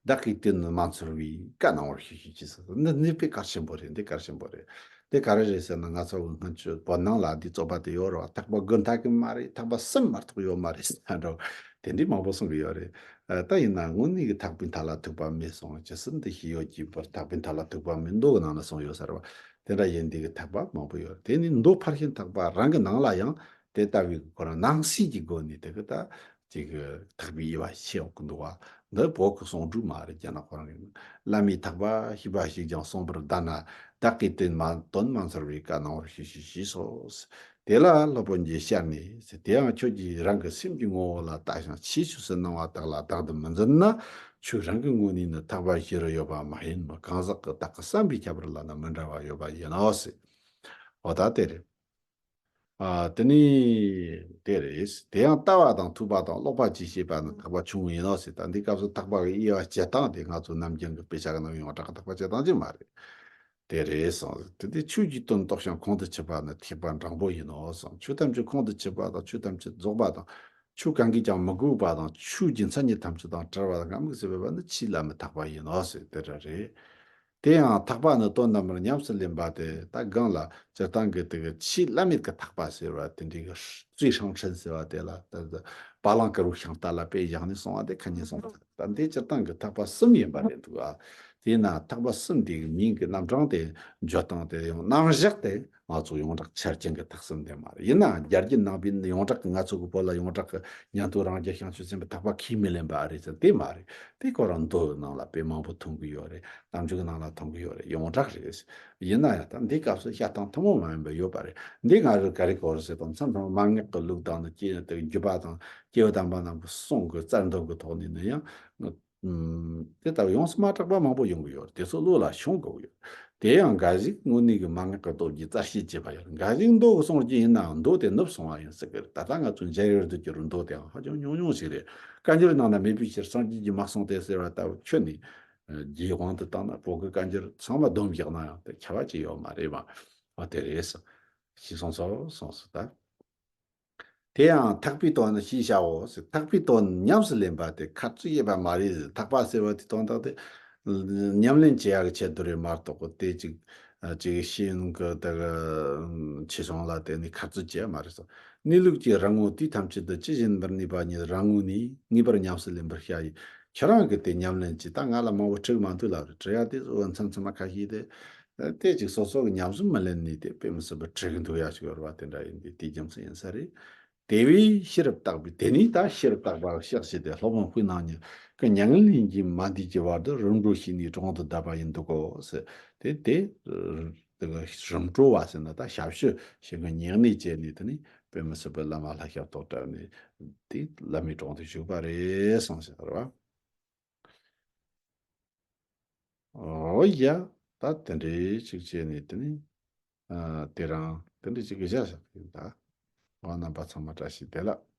བདག་གིས་དེ་ནི་མ་ཚོར་བས་བཀའ་གནང་བར་ཞུ་ཞུ་ཅེས་སོ། འདི་འདི་དཔེ་གལ་ཆེན་པོ་རེད། འདི་གལ་ཆེན་པོ་རེད། དེ་ག་རེ་རེད་ཟེར་ན། ང་ཚོ་སྔོན་ཆད་བོད་ནང་ལ་འདི་རྩོད་པ་དེ་ཡོད་རེད་བ། ཐེག་པ་དགུ་འཐད་ཀྱི་མ་རེད། ཐེག་པ་གསུམ་མ་གཏོགས་ཡོད་མ་རེད་ཟེར་འདྲ་བོ་དེ་འདྲའི་མང་པོ་གསུང་གི་ཡོད་རེད། ཨ་ད་ཡིན་ན་དངོས་གནས་ཀྱི་ཐེག་པའི་མཐའ་ལ་ཐུག་པ་མེད་གསུང་ཅི་སྲིད་འདི་ཞིག་ཡོད་ཀྱི་བར། ཐེག་པའི་མཐའ་ལ་ཐུག་པ་མེད། མདོ་གི་ནང་ན་གསུངས་ཡོད་ས་རེད་བ། དེ་འདྲ་ཡིན་འདི་གི་ཐེག་པ་མང་པོ་ཡོད་རེད། དེ་ནི་མདོ་ཕར་ཕྱིན་ཐེག་པ་རང་གི་ནང་ལ་ཡང་ དེ་ལྟ་བུའི་ཁོ་རང་ནང་གསེས་ཀྱི་སྒོ་ནས་དེ་གི་ད་ཅིག་ཐེག་པའི་དབྱེ་བ་ཕྱེ་འོང་གི་འདུག་བ། འདི་བོད་ཀྱི་གསུང་སྒྲོས་མ་རེད། རྒྱ་ནག་ཁོ་རང་གི། བླ་མའི་ཐེག་པ་ཤེས་པ་ཞིག་ཀྱང་གསུངས་པར་གདའ་ན། བདག་གིས་དོན་མ་དོན་མ་ཚར་བའི་བཀའ་གནང་བར་ཞུ་ཞེས་ཞུས་སོ། དེ་ལ་སློབ་དཔོན་གྱིས་ཤར་ནས། དེ་ཡང་ཁྱོད་ཀྱིས་རང་གི་སེམས་ཀྱི་ངོ་བོ་ལ་བལྟ་ཞིང་ཆོས་ཆོས་སུ་སྣང་བ་དག་ལ་བདག་ཏུ་མི་འཛིན་ན། ཁྱོད་རང་གི་ངོས་ནས་ནི་ཐེག་པ་བཞི་རུ་ཡོད་པ་མ་ཡིན་པར་གང་ཟག་གི་བདག་གི་བསམ་པའི་ཁྱད་པར་ལ་ནི་མི་འདྲ་བ་ཡོད་པ་ཡིན་ནོ་ཟེར། འོ་ད་དེ་རེད། ཨ། དེ་ནི་དེ་རེད། དེ་ཡང་ལྟ་བ་དང་ཐོས་པ་དང་ཀློག་པ་བཅས་བྱས་པ་ནི་ཐེག་པ་ཆུང་ངུ་ཡིན་ནོ་ཟེར། ད་འདི་སྐབས་སུ་ཐེག་པ་གི་དབྱེ་བ་སྤྱིར་བཏང་དེ་ང་ཚོ་ནམ་རྒྱུན་གྱི་དཔེ་ཆ་གི་ནང་ཡོངས་གྲགས་ཀྱི་ཐེག་པ་སྤྱིར་བཏང་ཅིག་མ་རེད། དེ་རེད་གསུངས། དེ་དེ་ཆོས་ཀྱི་དོན་རྟོགས་ཤིང་ཁོང་དུ་ཆུད་པ་ནི་ཐེག་པ་འབྲིང་པོ་ཡིན་ནོ་གསུངས། ཆོས་ཐམས་ཅད་ཁོང་དུ་ཆུད་པ་དང་ཆོས་ཐམས་ཅད་རྫོགས་པ་དང་ཆོས་གང་གིས་ཀྱང་མི་གོས་པ་དང་ཆོས་ཀྱི་མཚན་ཉིད་ཐམས་ཅད་དང་བྲལ་བ་དང་ང་དམིགས་སུ་མེད་པ་ནི་ཆོས་བླ་མའི་ཐེག་པ་ཡིན་ནོ་ཟེར། དེ་འདྲ་རེད། དེ་ཡང་ཐེག་པ་ནི་དོན་དམ་པར་ཉམས་སུ་ལེན་པ་སྟེ། ད་གང་ལ་སྤྱིར་བཏང་གི་དེ་གི་ཆོས་བླ་མེད་ཀྱི་ཐེག་པ་ཟེར་བ་དེ་འདྲའི་གི་最上乘ཟེར་བ་དེ་ལ་ད་ད་བ་ལང་དཀར་པོའི་ཤིང་རྟ་ལ་དཔེ་བཞག་ནས་གསུངས་པ་དེ་ཁ་ཉིན་གསུངས་པ། ད་འདི་སྤྱིར་བཏང་གི་ཐེག་པ་གསུམ་ཡིན་པ་རེད་འདུག་ཨ། དེས་ན་ཐེག་པ་གསུམ་དེ་གི་མིང་གི་རྣམ་གྲངས་དེ་བརྗོད་སྟངས་དེ་ཡང་རྣམ་གཞག་དེ་ང་ཚོ་ཡོངས་གྲགས་ཆ་རྐྱེན་གྱི་ཐེག་གསུམ་དེ་མ་རེད། ཡིན་ནའང་རྒྱ་རྒྱུད་ནང་པའི་ཡོངས་གྲགས་ཀྱི་ང་ཚོ་གི་བོད་ལ་ཡོངས་གྲགས་ཀྱི་ཉན་ཐོས་རང་རྒྱལ་བྱང་ཆུབ་སེམས་དཔའི་ཐེག་པ་ཁས་མི་ལེན་པ་ཨ་རེད་ཟེར། དེ་མ་རེད། དེ་ཁོ་རང་མདོ་ནང་ལ་དཔེ་མང་པོ་མཐོང་གི་ཡོད་རེད། རྣམ་འགྱུར་ནང་ལ་མཐོང་གི་ཡོད་རེད། ཡོངས་གྲགས་རེད། ཡིན་ན་ཡང་ད་འདི་སྐབས་སུ་བཤད་སྟངས་ཐུན་མོང་མ་ཡིན་པ་ཡོད་པ་རེད། འདི་ང་རང་ག་རེ་གོ་རེད་ཟེར་དང་མཚམས་མཚམས་མན་ངག་གི་ལུགས་དང་ནི་སྐྱེ་དེ་བརྒྱུད་པ་དང་སྐྱེས་བུ་དམ་པ་རྣམས་ཀྱི་གསུང་གི་རྩལ་འདོན་གྱི་ཐོག་ནས་ནི་ཡང་། ཨུམ། དེ་ལྟར་ཡོངས་སུ་མ་གྲགས་པ་མང་པོ་ཡོང་གི་ཡོད་རེད། དེ་ཚོ་བློ་ལ་ཤོང་དགོས་ཀྱི་ཡོད། དེ་ཡང་འགའ་ཞིག་དངོས་གནས་ཀྱི་མན་ངག་གི་མདོ་རྒྱུད་རྩད་ཞིབ་བྱེད་པ་ཡོད། འགའ་ཞིག་མདོ་གི་གསུང་རྒྱུ་ཡིན་ནའང་མདོ་དེ་ནུབ་སོང་བ་ཡིན་ཟེར་གི་རེད། ད་ལྟ་ང་ཚོ་མཇལ་ཡོད་འདུག་ཀྱི་རེད། མདོ་དེའང་ཧ་ཅང་ཉུང་ཉུང་ཞིག་རེད། བཀའ་འགྱུར་ནང་ན་མེད་པའི་ཕྱིར་སངས་རྒྱས་ཀྱིས་མ་གསུངས་ཏེ་ཟེར་བ་ལྟ་བུ་ཁྱོན་ནས། ཨ། རྒྱའི་དབང་དུ་བཏང་ན་བོད་ཀྱི་བཀའ་འགྱུར་ཚང་མ་སྡོམ་བཞག་ན་ཡང་དེ་ཁྱད་པར་ཅི་ཡོད་མ་རེད་པ། ཨ། དེ་རེད་ཟེར། ཞེས་གསུངས་སོ། གསུངས་སོ་ད། དེ་ཡང་ཐེག་པའི་དོན་ནི་ཞེས་བྱའོ་ཟེར། ཐེག་པའི་དོན་ཉམས་སུ་ལེན་པ་དེ་ཁ་ཚུར་ཡོད་པ་མ་རེད་ཟེར། ཐེག་པ་ཟེར་བ་དེ་དོན་དག་དེ་ཉམས་ལེན་བྱེད་ཡག་གི་ཆེད་དུ་རེད་མ་གཏོགས་དེ་ཅིག་ཅིག་ཤེས་ཡོན་གྱི་དེ་གི་ཆེ་ཆུང་ལ་བརྟེན་ནས་ཁ་ཚུར་བྱེད་ཡག་མ་རེད་ཟེར། གནས་ལུགས་ཀྱི་རང་ངོ་དུས་ཐམས་ཅད་དུ་ཇི་བཞིན་པར་གནས་པ་ཉིད་རང་ངོས་ནས་ངེས་པར་ཉམས་སུ་ལེན་པར་བྱ་ཡི། ཁྱེད་རང་གིས་དེ་ཉམས་ལེན་གྱིས། ད་ང་ལ་མང་པོ་འཁྲིད་མ་འདུག་ལབ་རེད། འཁྲིད་ཡག་དེ་གཙོ་བོ་མཚམས་མཚམས་མ་ཁ་ཤས་དེ། དེ་ཅིག་སོ་སོ་གི་ཉམས་སུ་མི་ལེན་ནས་དེ་དཔེ་མི་སྲིད་པར་འཁྲིད་གི་འདུག་ཡག་ཞིག་ཡོད་རེད་པ། དེ་འདྲ་ཡིན་དུས་དེ་རྒྱུ་མཚན་ཡིན་ས་རེད། དེ་བས་ཤེས་རབ་བརྟག་པའི། དེ་ནས་ད་ཤེས་རབ་བརྟག་པ་གཤེགས་བྱས་ཏེ་སློབ་དཔོན་དཔེ་གནང་ཉིད་ཀྱི་མྱ་ངན་ལས་འགྱུར་མ་འདས་ཀྱི་བར་དུ་རིམ་གྲོ་བྱས་ནས་གྲོང་དུ་བསྡད་པ་ཡིན་འདུག་གོ་ཟེར། དེ་དེ་དེ་ག་རིམ་གྲོ་བ་ཟེར་ན་ད་ཞབས་ཞུ་བྱེད་མཁན་ཉེ་གནས་བྱས་ནས། དེ་ནས་དཔེ་མི་སྲིད་པའི་བླ་མ་ལྷ་ཞབས་ཏོག་གྲལ་ནས་དེ་བླ་མའི་དྲུང་དུ་བཞུགས་པ་རེད་གསུངས་ཟེར་བ། ཨོ་ཡ། ད་དེ་འདྲའི་ཅིག་བྱས་ནས་དེ་ནི། ཨ། དེ་རང་དེ་འདྲའི་ཅིག་གི་བཞག་བཞག་ཡིན་ད། འོ་རྣམ་པ་ཚང་མ་བཀྲ་ཤིས་བདེ་ལེགས།